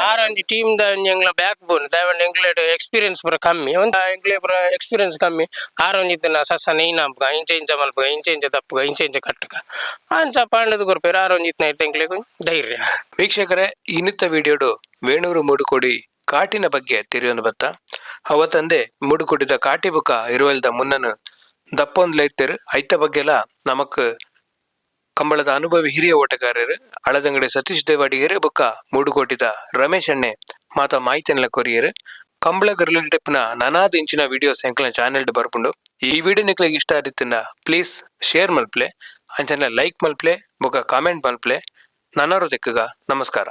ಆರ್ ಒಂಜಿ ಟೀಮ್ ದ ಒಂಜಿ ಎಂಗ್ಲ ಬ್ಯಾಕ್ ಬೋನ್. ದಾಯೆಪಂಡ ಎಂಕ್ಲೆಡ್ ಎಕ್ಸ್ಪೀರಿಯನ್ಸ್ ಪೂರ ಕಮ್ಮಿ. ಒಂದು ಎಂಕ್ಲೆ ಪೂರ ಎಕ್ಸ್ಪೀರಿಯನ್ಸ್ ಕಮ್ಮಿ. ಆರ್ ಒಂಜಿ ಇತ್ತಿನ ಸಸ್ಸನ್ನ ಇನ್ನ ಆಪುಗ ಇಂಚ ಇಂಚ ಮಲ್ಪುಗ, ಇಂಚ ಇಂಚ ತಪ್ಪುಗ, ಇಂಚ ಇಂಚ ಕಟ್ಟುಗ ಅಂಚ ಪಾಂಡದ ಕೊರ್ಪೇರು. ಆರ್ ಒಂಜಿ ಇತ್ತಿನ ಎಂಕ್ಲೆಗ್ ಧೈರ್ಯ. ವೀಕ್ಷಕರೇ, ಇನ್ನಿತ್ತ ವಿಡಿಯೋಡು ವೇಣೂರು ಮೂಡುಕೋಡಿ ಕಾಟಿನ ಬಗ್ಗೆ ತೆರೆಯೊಂದು ಬತ್ತ. ಅವತ್ತಂದೆ ಮೂಡುಕೊಡಿದ ಕಾಟಿ ಬುಕ್ಕ ಇರುವಲ್ದ ಮುನ್ನನು ದಪ್ಪೊಂದು ಲೈತೇರು. ಐತ ಬಗ್ಗೆಲ ನಮಕ್ ಕಂಬಳದ ಅನುಭವಿ ಹಿರಿಯ ಓಟಗಾರರು ಅಳದಂಗಡಿ ಸತೀಶ್ ದೇವಾಡಿಗರು ಬೊಕ್ಕ ಮೂಡುಕೋಟಿದ ರಮೇಶ್ ಅಣ್ಣೆ ಮಾತ ಮಾಹಿತಿಯನ್ನೆಲ್ಲ ಕೊರಿಯರು. ಕಂಬಳ ರಿಲೇಟೆಡ್ ನನಾದ ಇಂಚಿನ ವಿಡಿಯೋಸ್ ಎಂಕ್ಲ ಚಾನೆಲ್ ಬರ್ಪುಂಡು. ಈ ವಿಡಿಯೋ ನಿಕ್ಲೆಗ್ ಇಷ್ಟ ಆದಿತ್ತಿಂಡ ಪ್ಲೀಸ್ ಶೇರ್ ಮಲ್ಪ್ಲೆ, ಅಂಚನೆ ಲೈಕ್ ಮಲ್ಪ್ಲೆ, ಬೊಕ್ಕ ಕಾಮೆಂಟ್ ಮಲ್ಪ್ಲೆ. ನನರು ತೆಕ್ಕಗ. ನಮಸ್ಕಾರ.